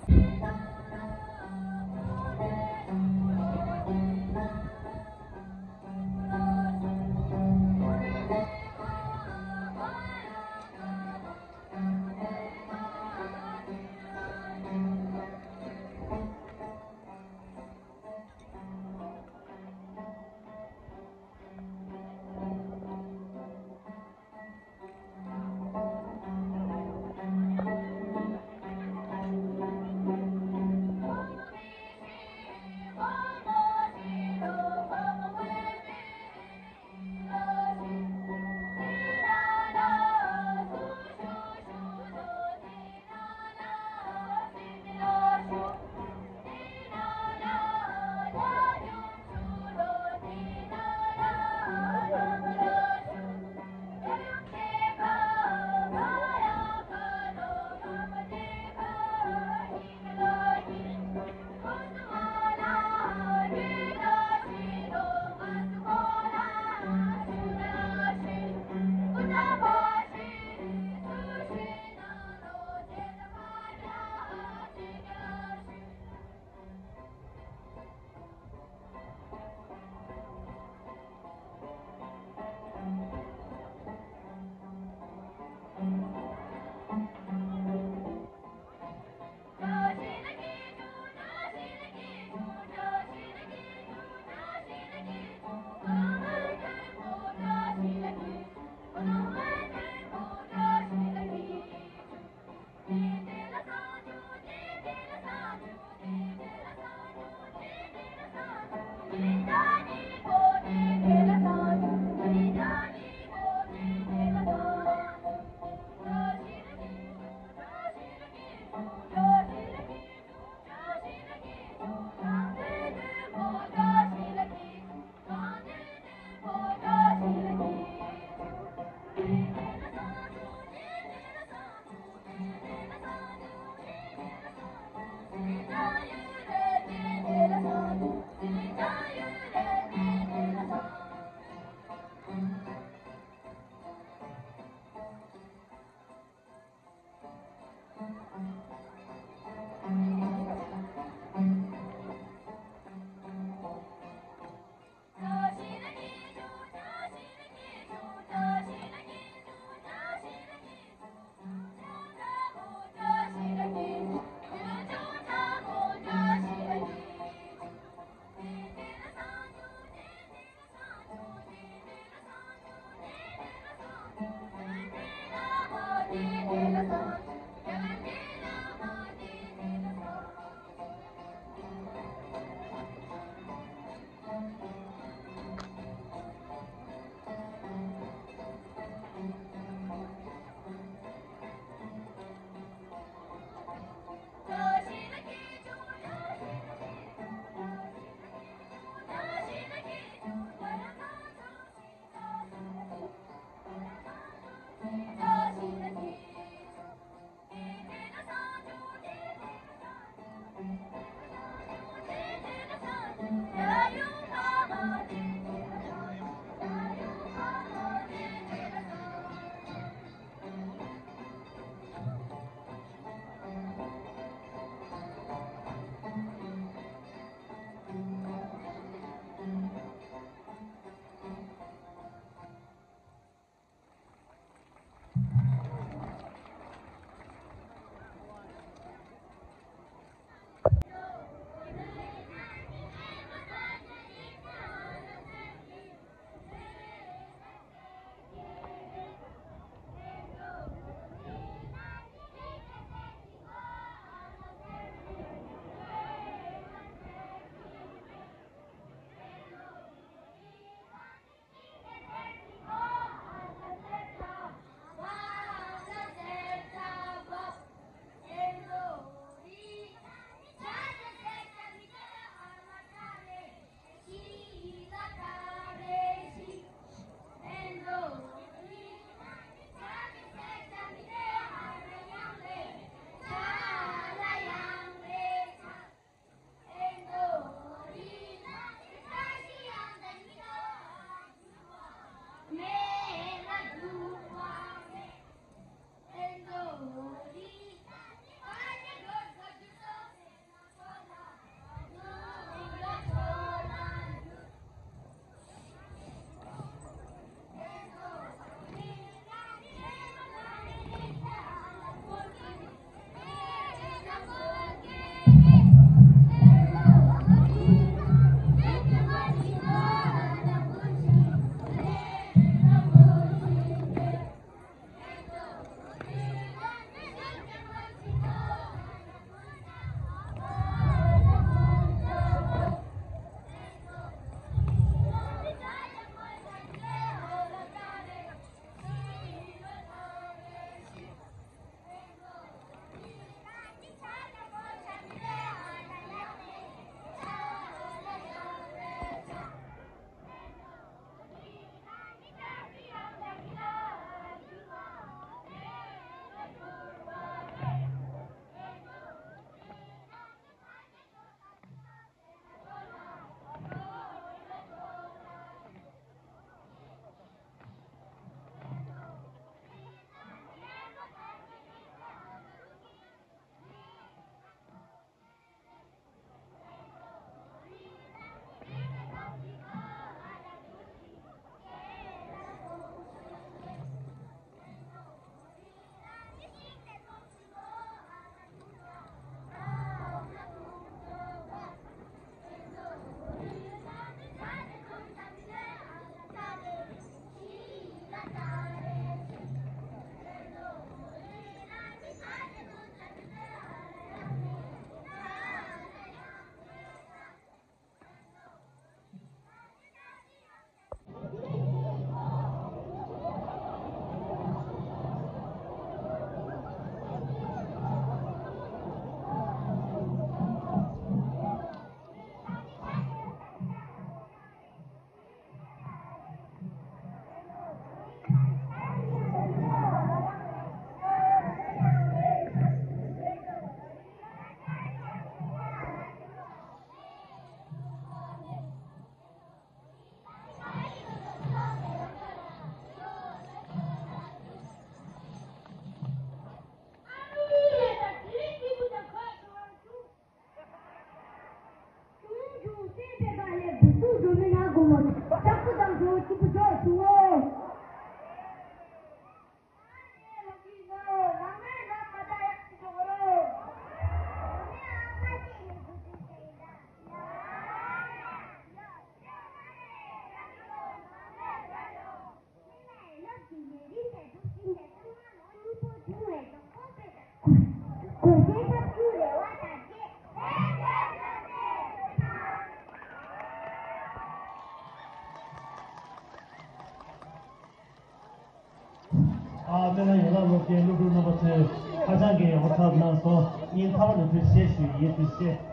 ཨ། སྨན་བླ་ཡན་ལག་སློབ་གྲྭའི་སློབ་ཕྲུག་རྣམ་པ་ཚོས་ཧ་ཅང་གི་ཧོ་ཐབ་གནང་སོང་། སྙིང་ཐག་པ་ནས་ཐུགས་རྗེ་ཆེ་ཞུ་ཡི། ཐུགས་རྗེ་ཆེ།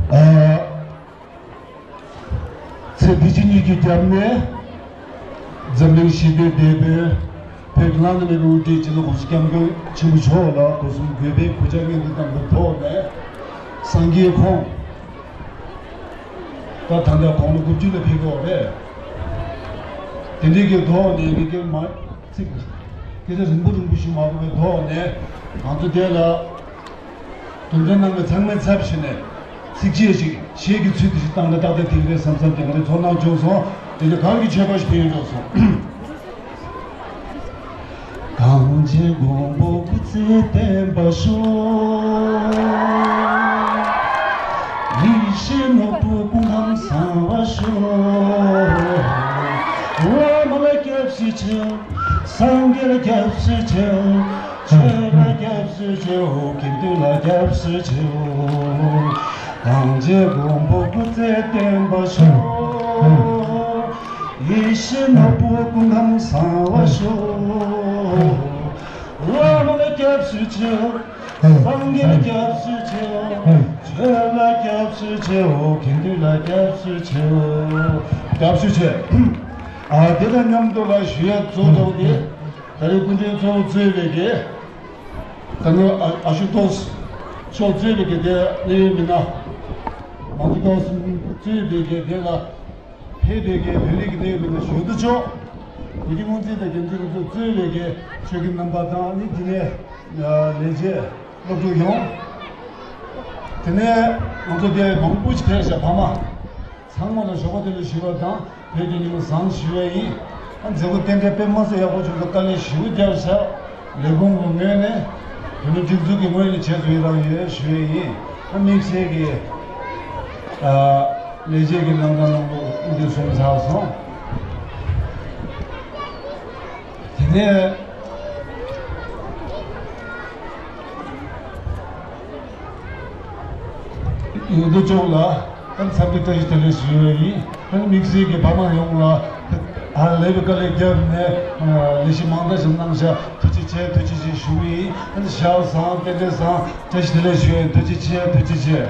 ཨ། ཚེ་འདི་ཕྱི་གཉིས་ཀྱི་རྒྱབ་ནས་འཛམ་གླིང་ཞི་བདེའི་དེད་དཔོན། བོད་ཀྱི་བླ་ན་མེད་པའི་དབུ་ཁྲིད་སྤྱི་ནོར་གོང་ས་སྐྱབས་མགོན་ཆེན་པོ་མཆོག་ལ་སྒོ་གསུམ་གུས་པས་གུས་ཕྱག་སྙིང་ཐག་པ་ནས་ཐོག་ནས་སངས་རྒྱས་ཁོང་ད་ད་ལྟ་དགུང་ལོ་དགུ་བཅུ་ལ་ཕེབས་ཀྱི་ཡོད་རེད། དེ་འདྲའི་གི་ཐོག་ནས་མི་སྐད་མ་ཚིག་སྐད་ཆ་རིང་པོ་རིང་པོ་ཞིག་མ་གོ་བའི་ཐོག་ནས་ང་ཚོ་དེ་ལ་དོན་ཚན་ནང་གི་ཚང་མའི་ཚབ་བྱས་ནས་ཚིགས་བཅད་ཞིག་གཞས་ཀྱི་ཚུལ་དུ་ཞིག་བཏང་ན་ཏག་ཏག་འགྲིག་རེད་བསམ་བསམ་དེ་ང་རའི་ཚོར་སྣང་བྱུང་སོང་། དེ་ནས་གང་གི་མཆོད་པ་ཞིག་ཕུལ་ཡོང་འགྲོ་སོང་། གངས་ཅན་མགོན་པོ་སྐུ་ཚེ་བརྟན་པར་ཤོག། ཡིད་བཞིན་ནོར་བུ་སྐུ་ཁམས་བཟང་བར་ཤོག། བླ་མ་ལ་སྐྱབས་སུ་མཆིའོ། སངས་རྒྱས་ལ་སྐྱབས་སུ་མཆིའོ། ཆོས་ལ་སྐྱབས་སུ་མཆིའོ། དགེ་འདུན་ལ་སྐྱབས་སུ་མཆིའོ། གངས་ཅན་མགོན་པོ་སྐུ་ཚེ་བརྟན་པར་ཤོག། ཡིད་བཞིན་ནོར་བུ་སྐུ་ཁམས་བཟང་བར་ཤོག། བླ་མ་ལ་སྐྱབས་སུ་མཆིའོ། སངས་རྒྱས་ལ་སྐྱབས་སུ་མཆིའོ། ཆོས་ལ་སྐྱབས་སུ་མཆིའོ། དགེ་འདུན་ལ་སྐྱབས་སུ་མཆིའོ། སྐྱབས་སུ་མཆི། ཨ། དེ་དང་མཉམ་དུ་ལ་ཞུ་ཡ་གཙོ་བོ་དེ་ད་རེས་སྐུ་མགྲོན་གཙོ་བོ་གཙོས་པའི་གི་ད་ནི་ཨ་ཨ་ཤུ་ཏོས་མཆོག་གཙོས་པའི་གི་དེ་གནད་ཡོད་མི་སྣ་མང་པོ་ཏོས་གཙོས་པའི་གི་དེ་ལ། ཕེབས་པའི་གི་བོད་རིགས་ཀྱི་གནས་བབ་ལ་ཞུ་དུ་ཆོག། བོད་ཀྱི་སྔོན་རྩིས་དང་རྒྱལ་རྩིས་སློབ་ཚོགས་གཙོས་པའི་གི་ཆོས་ཀྱི་རྣམ་པ་དང་ནི་དེ་ནས་ལས་བྱེད་སློབ་ཕྲུག་ཡོངས། དེ་ནས་ང་ཚོ་དེ་མང་པོ་ཞིག་ཕེབས་ཤག། ཕ་མ་ཚང་མ་ལ་ཞོགས་པ་དེ་ལ་ཞུ་བ་དང་བོད་ཀྱི་ཉིན་མོ་བཟང་ཞུ་བ་ཡིན། ཨ། མཛད་སྒོ་ཏན་ཏན་དཔེ་མ་སྲིད་ཡག་པོ་བྱུང་སོང་། དཀའ་ལས་ཞེ་པོ་བརྒྱབ་ཤག། ལས་ཁུངས་ཀྱི་ངོས་ནས་བོད་མི་སྒྲིག་འཛུགས་ཀྱི་ངོས་ནས་བྱས་ཚུལ་རང་ཡོད་ཞུ་ཡས་ཡིན། ཨ། དམིགས་བསལ་གྱི་ཨ་ལས་བྱེད་ཀྱི་གནང་སྟངས་གནང་ལུགས་འདི་གསུངས་ཚར་སོང་། དེ་ནས་ཡུལ་དུ་ཅོག་ལ། ཨ་ནི་འཚམས་འདྲི་བཀྲ་ཤིས་བདེ་ལེགས་ཞུ་ཡི་ཡིན། ཨ་ནི་དམིགས་བསལ་གྱི་ཕ་མ་ཡོངས་ལ་ཨ་ལས་པའི་དཀའ་ལས་བརྒྱབ་ནས་ལས་གཞི་མང་དག་ཞིག་གནང་བཞག་ཐུགས་རྗེ་ཆེ་ཐུགས་རྗེ་ཆེ་ཞུ་གི་ཡིན། ཨ་ནི་ཞག་བཟང་རྟེན་འབྲེལ་བཟང་བཀྲ་ཤིས་བདེ་ལེགས་ཞུ་ཡི་ཡིན། ཐུགས་རྗེ་ཆེ་ཐུགས་རྗེ་ཆེ།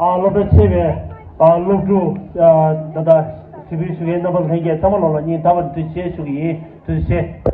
ཨ་སློབ་གྲྭ་ཆེ་བའི་ཨ་སློབ་ཕྲུག་ཨ་ད་ལྟ་གཟིགས་འབུལ་ཞུ་མཁན་རྣམ་པ་ལྷན་རྒྱས་ཚང་མ་ལོ་ལ་སྙིང་ཐག་པ་ནས་ཐུགས་རྗེ་ཆེ་ཞུ་གི་ཡིན། ཐུགས་རྗེ་ཆེ།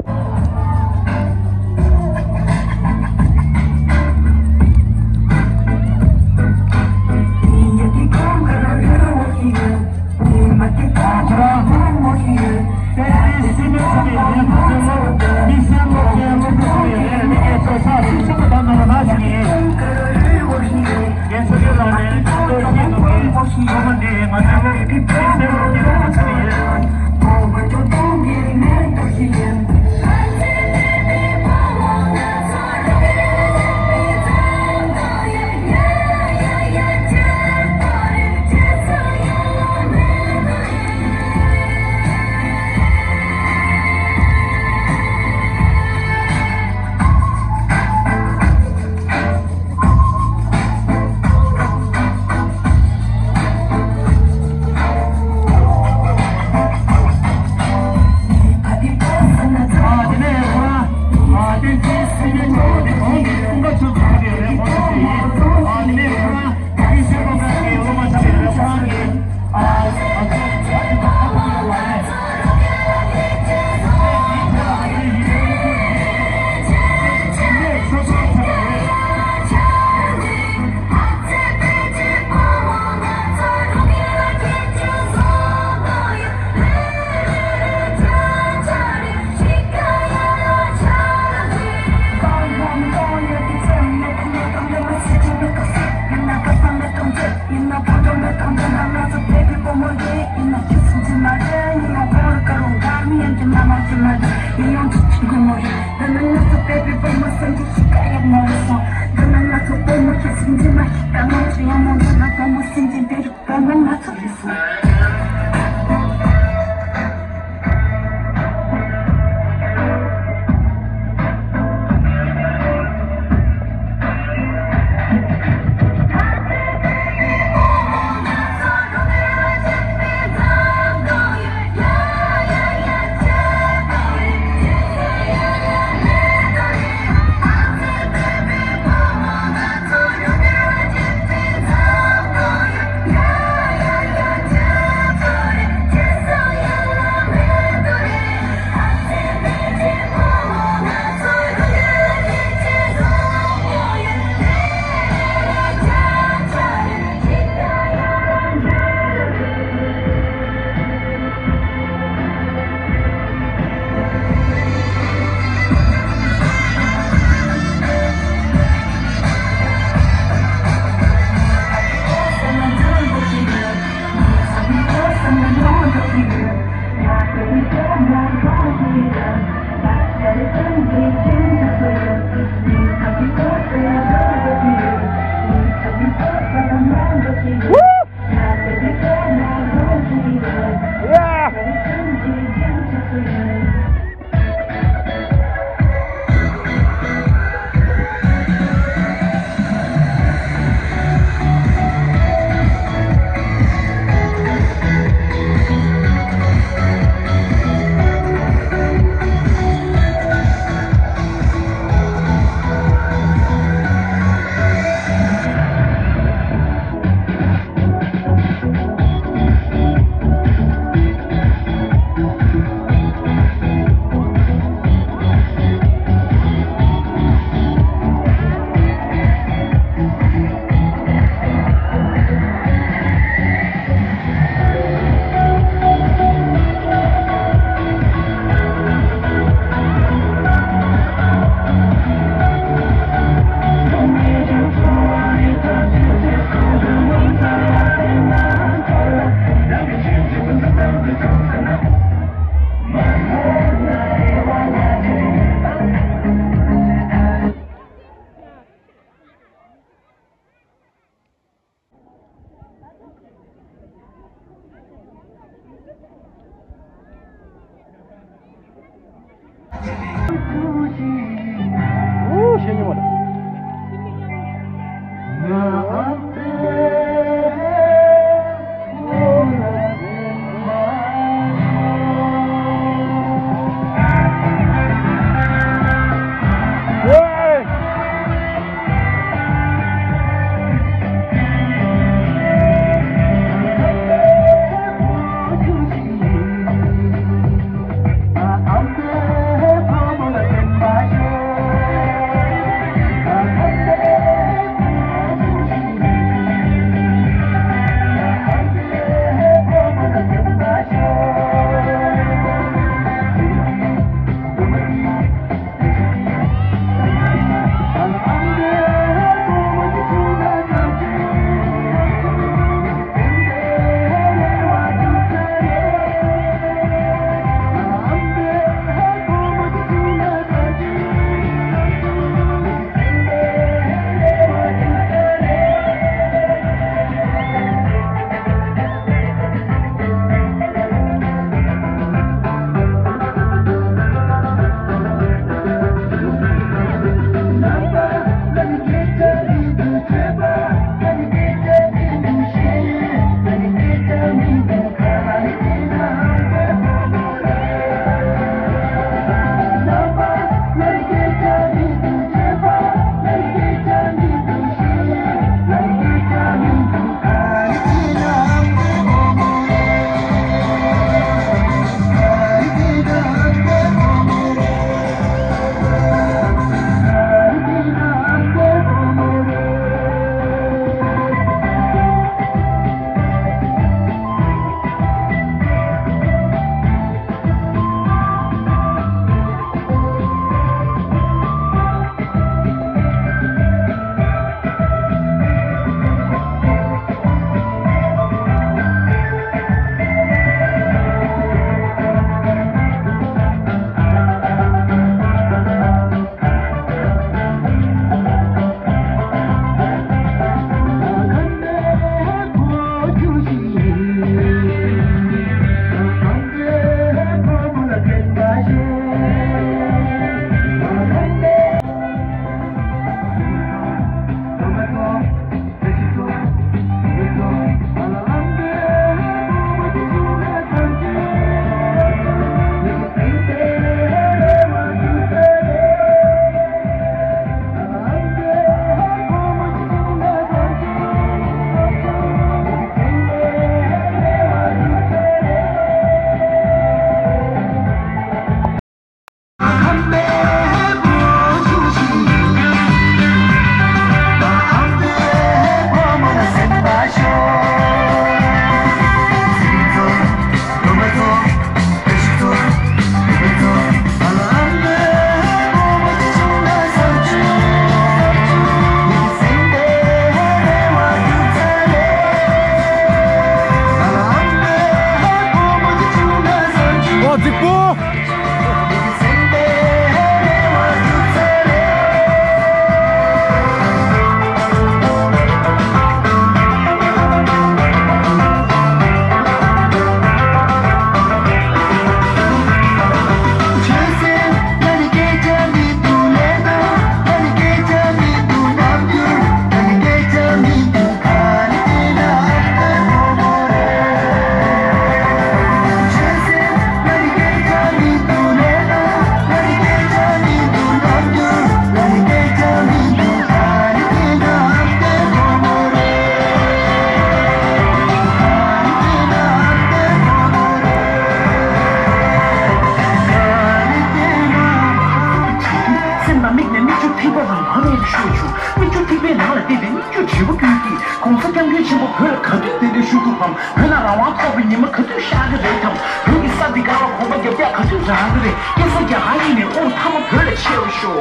ཐིགས་པ་རང་དབང་མེད་པའི་ཤོག་ཆུ། མིག་ཆུ་ཐིགས་པའི་ནང་ལ་གཏད་དེ་མིག་ཆུ་བྱེད་པོ་ཀུན་གྱིས། ༸གོང་ས་༸སྐྱབས་མགོན་ཆེན་པོ་བོད་ལ་ག་དུས་གདན་འདྲེན་ཞུ་ཐུབ་བམ། བོད་ནང་རང་དབང་ཐོབ་པའི་ཉི་མ་ག་དུས་ཤར་གྱི་རེད་དམ། བོད་ཀྱི་ས་འདི་ག་ལ་གོམ་པ་རྒྱབ་རྒྱག་ག་དུས་རག་གི་རེད། སྐྱེ་ས་རྒྱ་གར་ཡིན་ནའི་དབུ་མཐའ་མ་བོད་ལ་ཆེ་བ་ཤོག་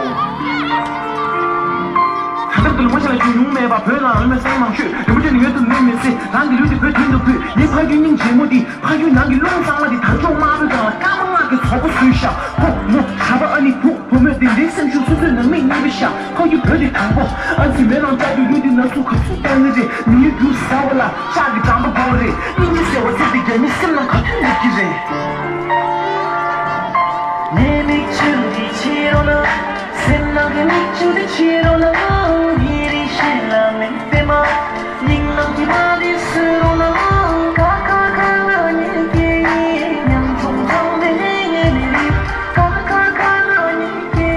ད་ལྟ་དུ་ལུང་པ་ཞིག་ལ་བྱུང་མྱོང་མེད་པ། བོད་ནང་ལ་མི་སེར་མང་ཤོས་རིན་པོ་ཆེ་ནི་ཡོད་དུ་མེད་མི་སེར། རང་གི་ལུས་འདི་བོད་དོན་དུ་ཕུལ། ངའི་ཕ་རྒྱུད་སྙིང་རྗེ་མོ་འདི། ཕ་རྒྱུད་ནང་གི་རླུང་གཙང་མ་འདི། དར་ལྕོག་དམར་པོའི་སྒང་ལ་སྐར་མ་ལྔ་གི་ཚོགས་པ་བཟོས་ཤག་ཕོ་མོ་གྲྭ་པ་ཨ་ནེ་བུ་བུ་མོས་དེ་འདྲའི་སེམས་ཤུགས་སོ་སོའི་ནང་མི་གཉིས་པ་ཤག་ཕ་རྒྱུད་བོད་དེ་དང་པོ། ཨ་ཙི་མེད་ནང་ལྕགས་ཀྱུ་ཡུལ་དེ་ན་སུ་ག་ཚོད་བཏང་གི་རེད། མི་ཡུལ་རྒྱུ་ཟ་བ་ལ་ལྕགས་ཀྱི་འགྲམ་པ་དགོས་རེད། སྙིང་རྗེ་ཟེར་བ་ཚིག་དེ་རྒྱ་མི་སེམས་ནང་ག་དུས་སླེབས་ཀྱི་རེད། ངའི་མིག་ཆུ་འདི་ཕྱིར་རོ་ལ། སེམས་ནང་གི་མིག་ཆུ་འདི་ཕྱིར་རོ་ལ། ཉིན་རེ་ཤེས་ལ་མིག་པད་མ། སྙིང་ནང་གི་མ་འདི་སུ་རོ་ལ། ཀ་ཁ་ག་ང་གཉིས་ཀྱི་ཉམ་ཆུང་ཚང་མའི་ཉེ་མི་རེད། ཀ་ཁ་ག་ང་གཉིས་ཀྱི་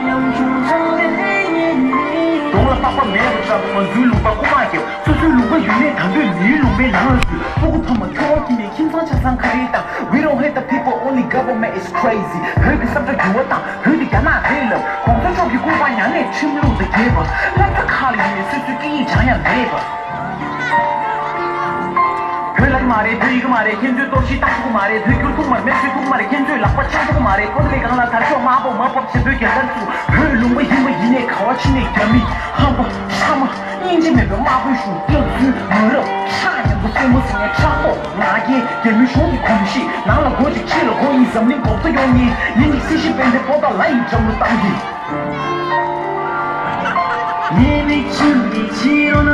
ཉམ་ཆུང་ཚང་མའི་ཉེ་མི་རེད། གདོང་ལ་པགས་པ་མེད་པ་འདྲ་པོ། ང་ཚོའི་ལུང་པ་རྐུ་མ་རྒྱབ། སོ་སོའི་ལུང་པ་ཡོད་ནའི་ད་འདོད་མིའི་ལུང་པའི་ནང་ལ་འཛུལ། སྤུ་གུ་ཕ་མ་ཁྱོ་ག་ཁྱིམ་ནས་ཁྱིམ་ཚང་ཆ་ཚང་ཁ་རེ་བཏང་། We don't hate the people, only government is crazy. བོད་ཀྱི་བསམ་བྱ་འགྱུར་བ་བཏང་། བོད་འདི་རྒྱ་ནག་རེད་ལབ། གོང་ས་མཆོག་གི་སྐུ་པར་ཉར་ནས་ཁྲིམས་ལུགས་དང་འགལ་བ། སློབ་གྲྭ་ཁག་ལ་ཡིན་ནའི་སོ་སོའི་སྐད་ཡིག་སྦྱང་ཡ་མེད་པ། བོད་ལབ་ཀྱི་མ་རེད། བོད་ཡིན་གྱི་མ་རེད། ཁྱེད་ཚོས་གཏོར་བཤིག་བཏང་ཐུབ་ཀྱི་མ་རེད། བོད་བསྒྱུར་ཐུབ་མ་རེད། སྨན་བཅོས་ཐུབ་ཀྱི་མ་རེད། ཁྱེད་ཚོས་ལག་པ་འཆང་ཐུབ་ཀྱི་མ་རེད། ཀོ་ལི་སྒང་ལ་དར་ལྕོག་དམར་པོ་མར་ཕབ་བྱེད་པོའི་རྒྱལ་དར་བཙུགས། བོད་ལུང་པ་ཡིན་པ་ཡིན་ནའི་ག་བ་ཕྱིན་ནའི་རྒྱ་མི་ཧམ་པ་ཤ་མ། སྙིང་རྗེ་མེད་པའི་དམར་པོའི་གཞུང་སྟོབས་ཚུལ་མ་རབས་ཁྲག་ཉམས་པོ་སེན་མོ་ཟིན་ནས་ཁྲག་ཐོག་ང་རྒྱལ་རྒྱ་མི་གཞུང་གི་གོམས་གཤིས་ནང་ལ་སྒོ་གཅིག་ཕྱི་ལ་སྒོ་གཉིས། འཛམ་གླིང་གོག་ཏུ་ཡོང་ཉིན་ཉིན་གཅིག་སྲིད་ཞི་དཔལ་ལྡན་པོ་ཏཱ་ལ་ཡི་འགྲམ་རུ་བཏང་གི། ངའི་མིག་ཆུ་འདི་ཕྱིར་རོ་ན།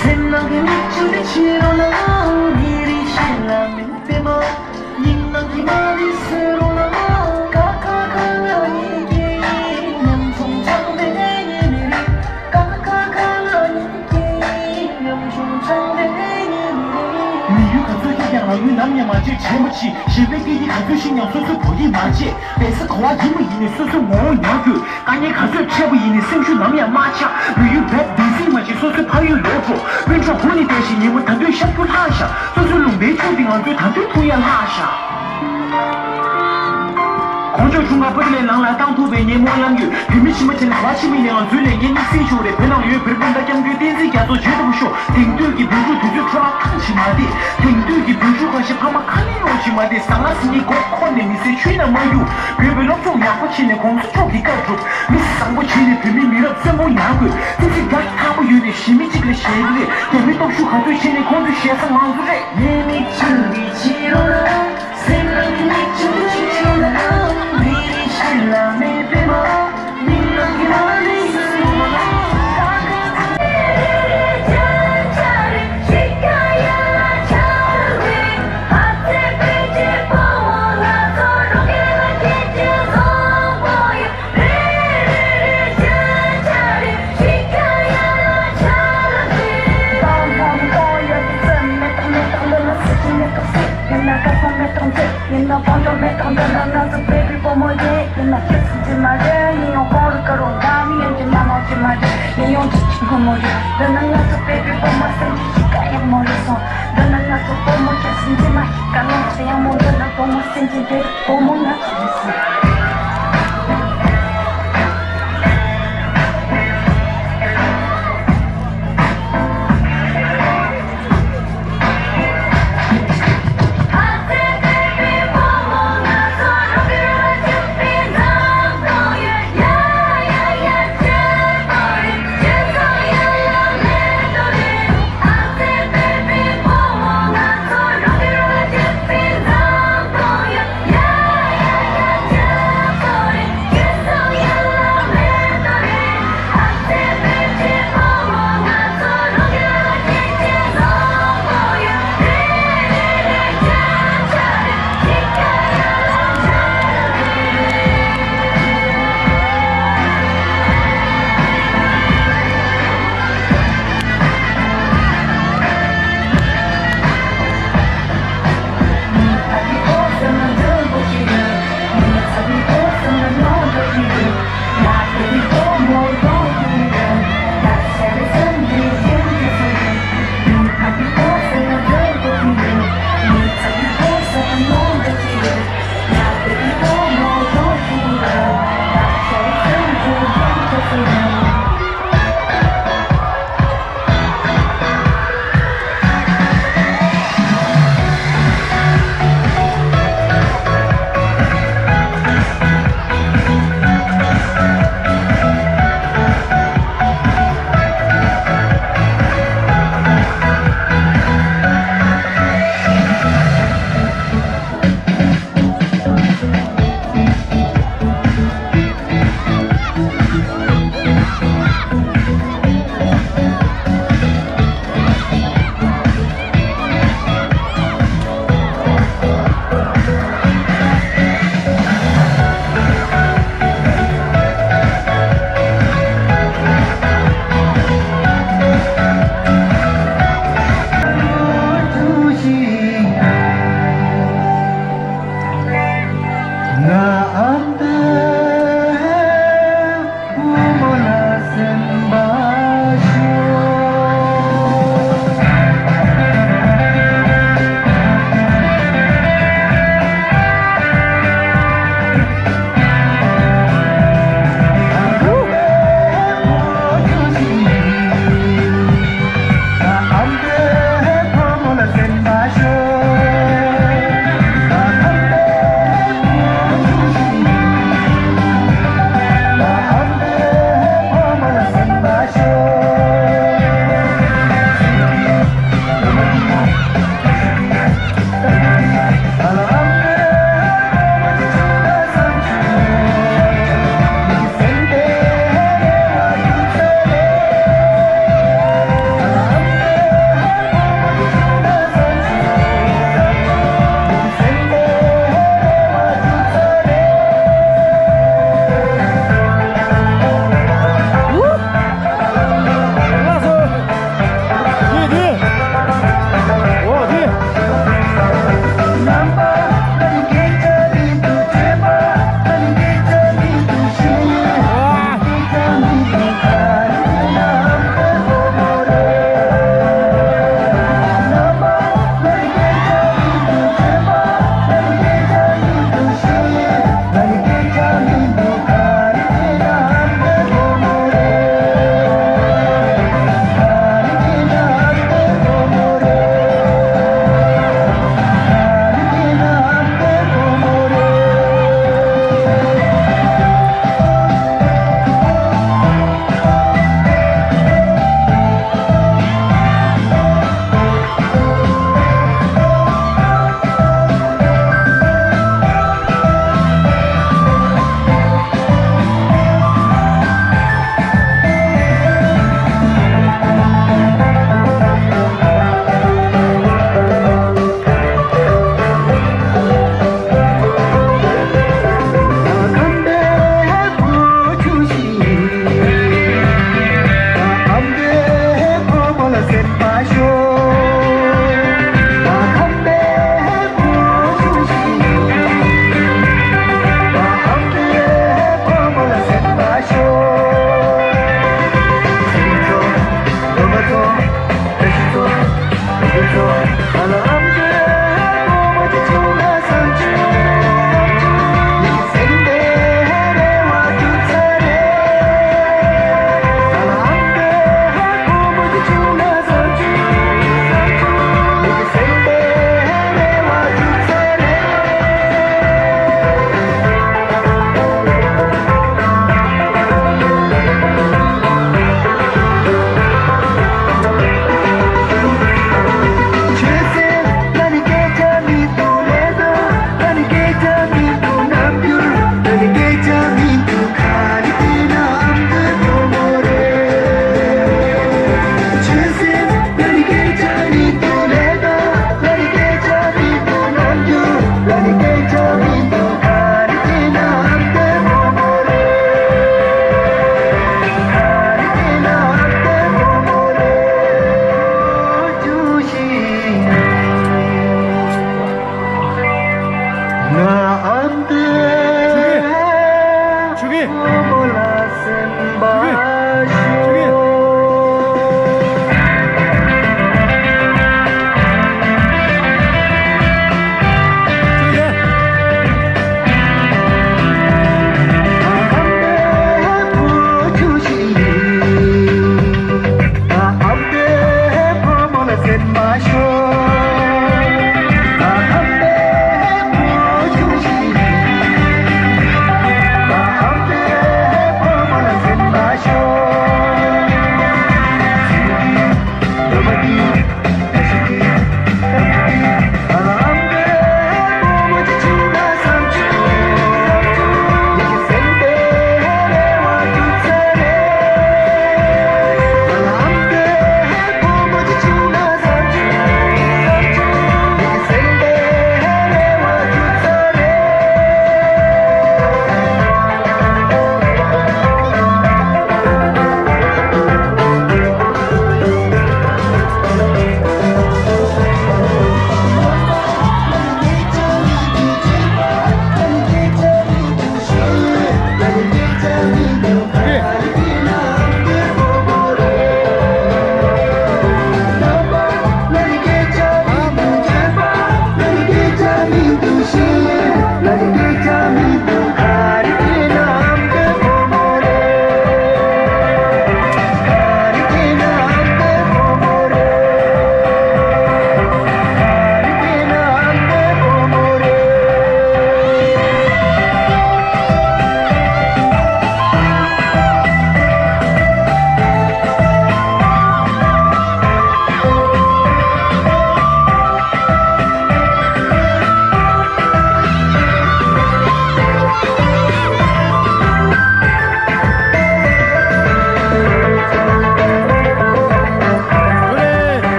སེམས་ནང་གི་མིག་ཆུ་འདི་ཕྱིར་རོ་ན། ཉིན་རེ་ཤེས་ལ་མིག་པད་མ། སྙིང་ནང་གི་མ་ཎི་སུ་རུ་ལ། ཀ་ཁ་ག་ང་གཉིས་ཀྱི་ཉམ་ཆུང་ཚང་མའི་ཉེ་མི་རེད། ཀ་ཁ་ག་ང་གཉིས་ཀྱི་ཉམ་ཆུང་ཚང་མའི་ཉེ་མི་རེད། མི་ཡུལ་ག་ཚོད་སྐྱིད་ཀྱང་རང་ཡུལ་ནམ་ཡང་མ་བརྗེད། བྱེད་མ་བྱེད་གཞན་པའི་སྐད་ཡིག་ག་ཚོད་ཤེས་ཀྱང་སོ་སོའི་བོད་ཡིག་མ་བརྗེད། བལ་ས་ག་བ་ཡིན་མ་ཡིན་ནས་སོ་སོའི་ངོ་བོ་ཉར་དགོས། དཀའ་ངལ་ག་ཚོད་འཕྲད་པ་ཡིན་ནའི་སེམས་ཤུགས་ནམ་ཡང་མ་ཆག་མི་ཡུལ་བེད་བདེ་སྲིད་མ་བྱེད། སོ་སོའི་ཕ་ཡུལ་ལོག་འགྲོ། དཔོན་ཕྲུག་ཧུ་ནི་བསྡད་བཞིན་ཉིན་མོ་ད་དུང་ཤར་རྒྱུ་ལྷག་ཤག་སོ་སོའི་ལུང་པའི་ཆུ་འདི་ང་ཚོས་ད་དུང་འཐུང་ཡ་ལྷག་ཤག་གོང་ཆོག་འཁྲུངས་སྐར་པོ་ཏི་ལའི་ནང་ལ་བཏང་ཐུབ་པའི་ཉིན་མོ་ལམ་ཡོད། བོད་མི་ཕྱི་མ་བྱས་ནས་ག་བ་ཕྱི་མི་ནས་ང་ཚོའི་ལས་འགན་དམིགས་བསལ་ཤོས་རེད། བོད་ནང་ཡོད་བོད་སྤུན་ཟླ་སྐྱབས་མགོན་བསྟན་འཛིན་རྒྱ་མཚོ་བརྗེད་ཐུབ་པ་ཤོག་དེང་དུས་ཀྱི་བོད་ཕྲུག་དུས་ཚོད་འཕྲོ་བརླག་བཏང་བཞིན་མ་བསྡད། དེང་དུས་ཀྱི་བོད་ཕྲུག་ཁ་ཤས་ཕ་མ་ཁ་ལན་སློག་བཞིན་མ་བསྡད། ཟ་ང་ཟི་ནི་མགོ་འཁོར་ནས་མི་ཚེ་ཆུའི་ནང་མ་གཡུག་བོད་པའི་སློབ་སྦྱོང་ཡག་པོ་བྱས་ནས་གོང་ས་མཆོག་གི་བཀའ་སྒྲུབ། མི་བཟང་པོ་བྱས་ནས་བོད་མིའི་མི་རབས་གསོན་པོ་ཉར་དགོས། ཙི་ཙི་རྒྱ་ཐག་པོ་ཡོད་ནས་གཞི་མི་གཅིག་ལ་ཞེད་ཀྱི་རེད། རྒྱ་མི་སྟོབས་ཤུགས་ག་ཚོད་བྱས་ནས་ཁོང་ཚོའི་ཞེ་ས་ང་ཚོ་རེད། ངའི་མིག་ཆུ་འདི་ཕྱིར་རོ་ན། སེམས་ནང་གི་མིག་ཆུ་འདི་ཕྱིར་རོ་ན། མི་ཡི་ཤེས་ལ་མེད་པའི་མ། སྙིང་ནང་གི་མ་ནི་སུ་རོ་ན།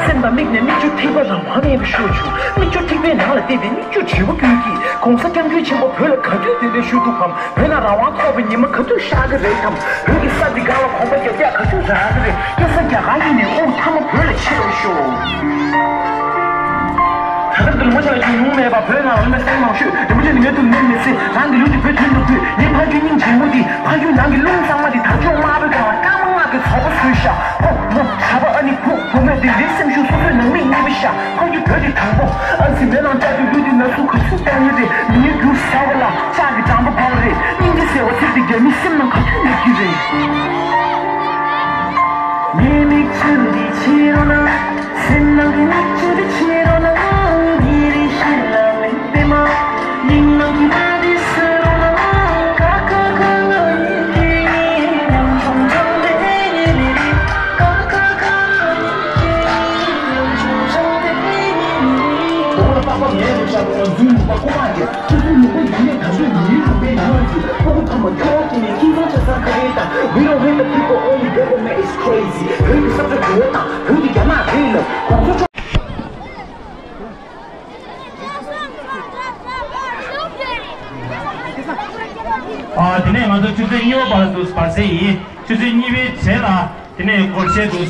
སེམས་དང་མིག་ནས་མིག་ཆུ་ཐིགས་པ་རང་དབང་མེད་པར་ཤོར་བྱུང་། མིག་ཆུ་ཐིགས་པའི་ནང་ལ་བལྟས་ཏེ་མིག་ཆུ་བྱིའུ་ཁྱོད་ཀྱིས། ༸གོང་ས་༸སྐྱབས་མགོན་ཆེན་པོ་བོད་ལ་ག་དུས་གདན་འདྲེན་ཞུ་ཐུབ་བམ། བོད་ནང་རང་དབང་ཐོབ་པའི་ཉི་མ་ག་དུས་ཤར་གི་རེད་དམ། བོད་ཀྱི་ས་འདི་སྒང་ལ་གོམ་པ་རྒྱག་རྒྱག་ག་དུས་རག་གི་རེད། སྐྱོ་ས་རྒྱ་གར་གཡུགས་ནས་དབུགས་ཐལ་མོ་བོད་ལ་ཆད་པར་ཤོག་ད་ལྟ་དུ་ལུང་པ་ཆེ་ལ་བྱུང་མྱོང་མེད་པ་བོད་ནང་ལ་སེམས་མང་ཤོས་རིན་པོ་ཆེ་ནི་ངའི་ཐུགས་ནས་མི་སྲིད། རང་གི་ལུས་འདི་བོད་དོན་དུ་ཕུལ། ངའི་ཕ་རྒྱུད་སྙིང་རྗེ་མོ་འདི། ཕ་རྒྱུད་ནང་གི་རླུང་གཙང་མ་འདི། དར་ལྕོག་དམར་པོའི་སྒང་ལ་སྐར་མ་ལྔ་གི་ཚོགས་པ་བཟོས་ཤག་ཧོ་མོ་བྱ་བ་ཨ་ནི་བུ་བུ་མོས་དེ་འདྲའི་སེམས་ཤུགས་སོ་སོའི་ནང་མི་གཉིས་པ་ཤག་ཕ་རྒྱུད་བོད་དེ་དྲང་པོ། ཨ་ཙི་མེ་ནང་བཅའ་དུས་ལུས་འདི་ན་ཟུག་ག་ཚོད་བཏང་ཡོད་རེད། མིའི་རྒྱུ་ཟ་བ་ལ་ལྕགས་ཀྱི་གྲམ་པ་གོན་རེད། སྙིང་རྗེ་ཟེར་བ་ཚིག་འདི་རྒྱ་མིའི་སེམས་ནང་ག་དུས་སླེབས་ཀྱི་རེད། ངའི་མིག་ཆུ་འདི་ཕྱིས་རོགས་གནང་། སེམས་ནང་གི་མིག་ཆུ་འདི་ཕྱིས་རོགས་གནང་། ཉིན་རེ་བཞིན་ལ་མིག་པད་མ། སྙིང་ནང་གི་བ་འདི་སོས་རོགས་གནང་། ཀ་ཀ་ཀ་ང་ཡིན་གྱི་ཡིན། ཉམ་ཆུང་ཆུང་དེ་ཡིན་ནི་རེད། ཀ་ཀ་ཀ་ང་ཡིན་གྱི་ཡིན། ཉམ་ཆུང་ཆུང་དེ་ཡིན་ནི་རེད། འོ་ལ་པགས་པ་ངའི་རུ་ཤ་ཁོང་འཛུལ་ནུས་པ་ཀོ་མ་རྒྱལ། ཁྱོད་ཚོའི་ལུང་པ་ཡིན་ནས་ད་གཟོད་ཉིན་རུ་པའི་ཡིན་ནོ་གི་ཕྲུ་གུ་ཕ་མ་ཁྱོ་བ་སྐྱེས་ནས་ཁྱིམ་ཚང་ཆ་ཚང་ཁ་ཁའི་ད། We don't hate the people, only government is crazy. བོད་ཀྱི་ས་ཆ་དགུ་བ་དང་བོད་ཀྱི་རྒྱ་ནག་རེད་ལ་གོང་ཚོ་ཆོ། ཨ། དེ་ནས་ང་ཚོ་ཆུ་ཚོད་གཉིས་པ་བར་དུ་བར་སེང་ཡིན། ཆུ་ཚོད་གཉིས་པའི་རྗེས་ལ་དེ་ནས་སྒོར་གཞས་དུ་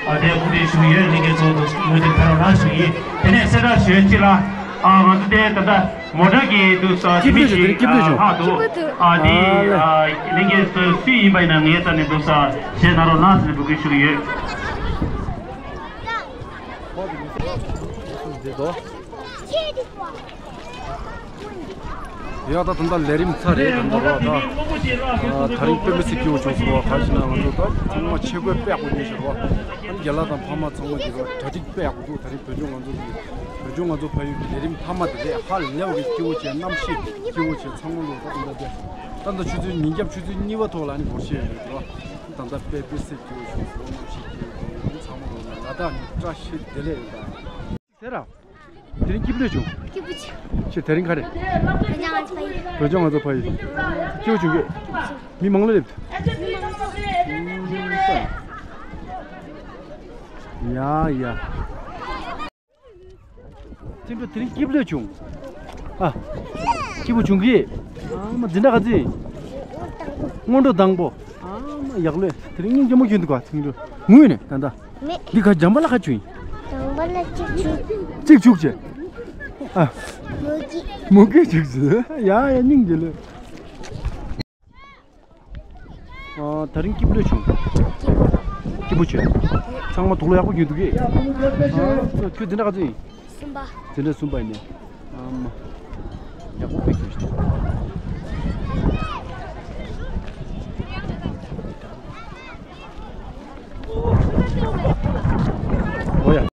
ཨ་དེ་གོ་སྒྲིག་ཞུ་གི་ཡོད། ལྷན་རྒྱས་ཚོ་དུ་ངོས་དེ་ཕེབས་རོགས་གནང་ཞུ་གི་ཡིན། དེ་ནས་གསལ་བསྒྲགས་ཞུ་ཡས་གཅིག་ལ། ཨ། ང་ཚོ་དེ་ད་ལྟ་མོ་ཊ་གི་དུ་ཨ་དེ་མི་ཞིག་ཨ་ལྷག་འདུག་ཨ་དེ་ཨ་ལྷན་རྒྱས་ཚོ་སུ་ཡིན་པ་ཡིན་ན་ངའི་རྩ་ནས་དུ་ཨ་གཞས་གནང་རོགས་གནང་ཟེར་ནས་འབོད་སྐུལ་ཞུ་གི་ཡོད། ཡ། ད་ད་ལྟ་ལས་རིམ་ཚར་རེད། ད་ལྟ་རོགས་ད། ཨ། དེ་རིང་དཔེ་མི་སྲིད་སྐྱིད་པོ་བྱུང་སོང་བ། ག་རེ་ཞུ་ན་ང་ཚོ་ད་ཚང་མ་ཆས་གོས་དཔེ་ཡག་པོ་གྱོན་ཤག་རོགས། ཨ་ནི་རྒན་ལགས་དང་ཕ་མ་ཚང་མ་གྱིས་རོགས་གྲ་སྒྲིག་དཔེ་ཡག་པོ་འདུག་དེ་རིང་བོད་ལྗོངས་ང་ཚོ་གི་བོད་ལྗོངས་ང་ཚོ་ཕ་ཡུལ་གྱི་ལས་རིམ་མཐའ་མ་དེ་རེད། ཧ་ལས་པ་གི་སྐྱིད་པོ་བྱས། གནམ་གཤིས་སྐྱིད་པོ་བྱས། ཚང་མ་ལོ་ད་ད་ད་ད་ད་ཆུ་ཚོད་ཉིན་རྒྱབ་ཆུ་ཚོད་གཉིས་པ་ཐོག་ལ་ཨ་ནི་སྒོར་གཞས་ཡོད་རེད་རོགས། ད་ལྟ་དཔེ་དཔེ་སྲིད་སྐྱིད་པོ་བྱུང་སོང་། གནམ་གཤིས་སྐྱིད་པོ་བྱུང་། ཚང་མ་ལོ་ལ་ད་ནི་བཀྲ་ཤིས་བདེ་ལེགས་ཡོད་ད། ཟེར་ར། དེ་རིང་སྐྱིད་པོ་བྱུང་། སྐྱིད་པོ་བྱུང་། ཁྱེད་དེ་རིང་ག་རེ། བོད་ལྗོངས་ང་ཚོ་ཕ་ཡུལ། སྐྱིད་པོ་བྱུང་གི། མི་མང་ལ་སླེབས། ཡ་ཡ། ཐིམ་ཕུ་དེ་རིང་སྐྱིད་པོ་བྱུང་། ཨ། སྐྱིད་པོ་བྱུང་གི། ཨ་མ། འཛིན་གྲྭ་ག་ཚོད་ཡིན། སྔོན་འགྲོ་དང་པོ། ཨ་མ། ཡག་ལོས། དེ་རིང་སྙིང་རྗེ་མོ་གྱོན་འདུག་ག་ཐིམ་ཕུ། ངུས་ནས་ད་ལྟ། མེད། འདི་ག་འཇམ་པ་ལ་ག་བྱུང་ཡིན། འཇམ་པ་ལ་གཅིག་བྱུང་། གཅིག་བྱུག་བྱས། ཨ། མོ་གི། མོ་གི་བྱུག་བྱས། ཡ་ཡ། སྙིང་རྗེ་ལོས། ཨ། དེ་རིང་སྐྱིད་པོ་བྱུང་། སྐྱིད་པོ་བྱུང་། ཚང་མ་དུག་ལོག་ཡག་པོ་གྱོན་འདུག་གས། ཨ། ཁྱོད་འཛིན་གྲྭ་ག་ཚོད་ཡིན། གསུམ་པ། འཛིན་གྲྭ་གསུམ་པ་ཡིན་ནས། ཨ་མ། ཡག་པོ་དཔེ་གྱོན་ཤག་འོ་ཡ།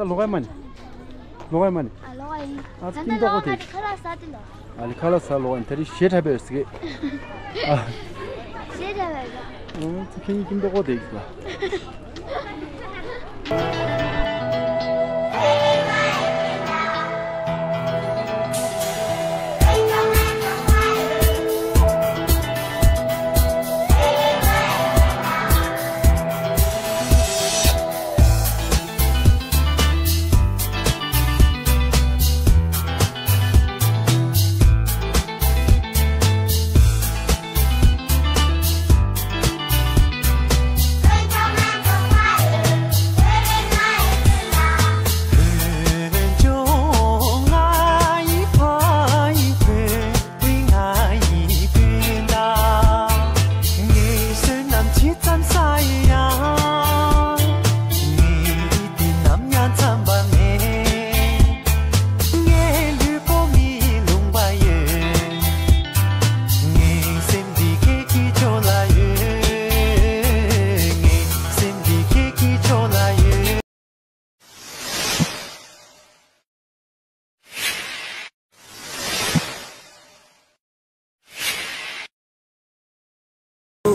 ལོག་ཡ་མ་ནི། ལོག་ཡ་མ་ནི། ཨ་ལོག་ཡིན། ཨ་ཙི་ད་ཀིམ་ཏོག་གོ་ལོག་དེ། ཁ་ལག་ཟ་དེ་ལོ། ཨ་ལི་ཁ་ལག་ཟ་ལོག་ཡིན། ད་རི་ཞེ་དྲག་པས་ཟེར་གི། ཨ། ཞེ་དྲག་པས་ཟ། ཨ་ཙི་ཁྱེད་གཉིས་ཀིམ་ཏོག་གོ་དེ་ཡིན་ལ།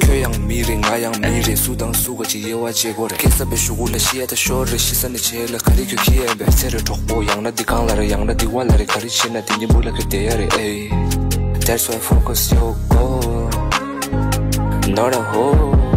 ཁྱོད་ཡང་མི་རེད། ང་ཡང་མི་རེད། སུ་དང་སུ་ག་ཅིག་དབྱེ་བ་འབྱེད་དགོས་རེད། སྐྱེས་ས་པའི་གཞུག་གུ་ལ་ཤི་ཡ་ད་ཤོར་རེད། ཤི་ས་ནས་བྱས་ལ་ག་རེ་ཁྱོད་ཁྱི་ཡན་པའི་ཚེ་རེད་གྲོགས་པོ། ཡང་ན་འདི་གང་ལ་རེད། ཡང་ན་འདི་བ་ལ་རེད། ག་རེ་བྱེད་ན་དེ་ཉིན་བུ་ལ་ཁྱོད་བསྡད་ཡ་རེད། ཨེ། That's why focus your goal, not a hole.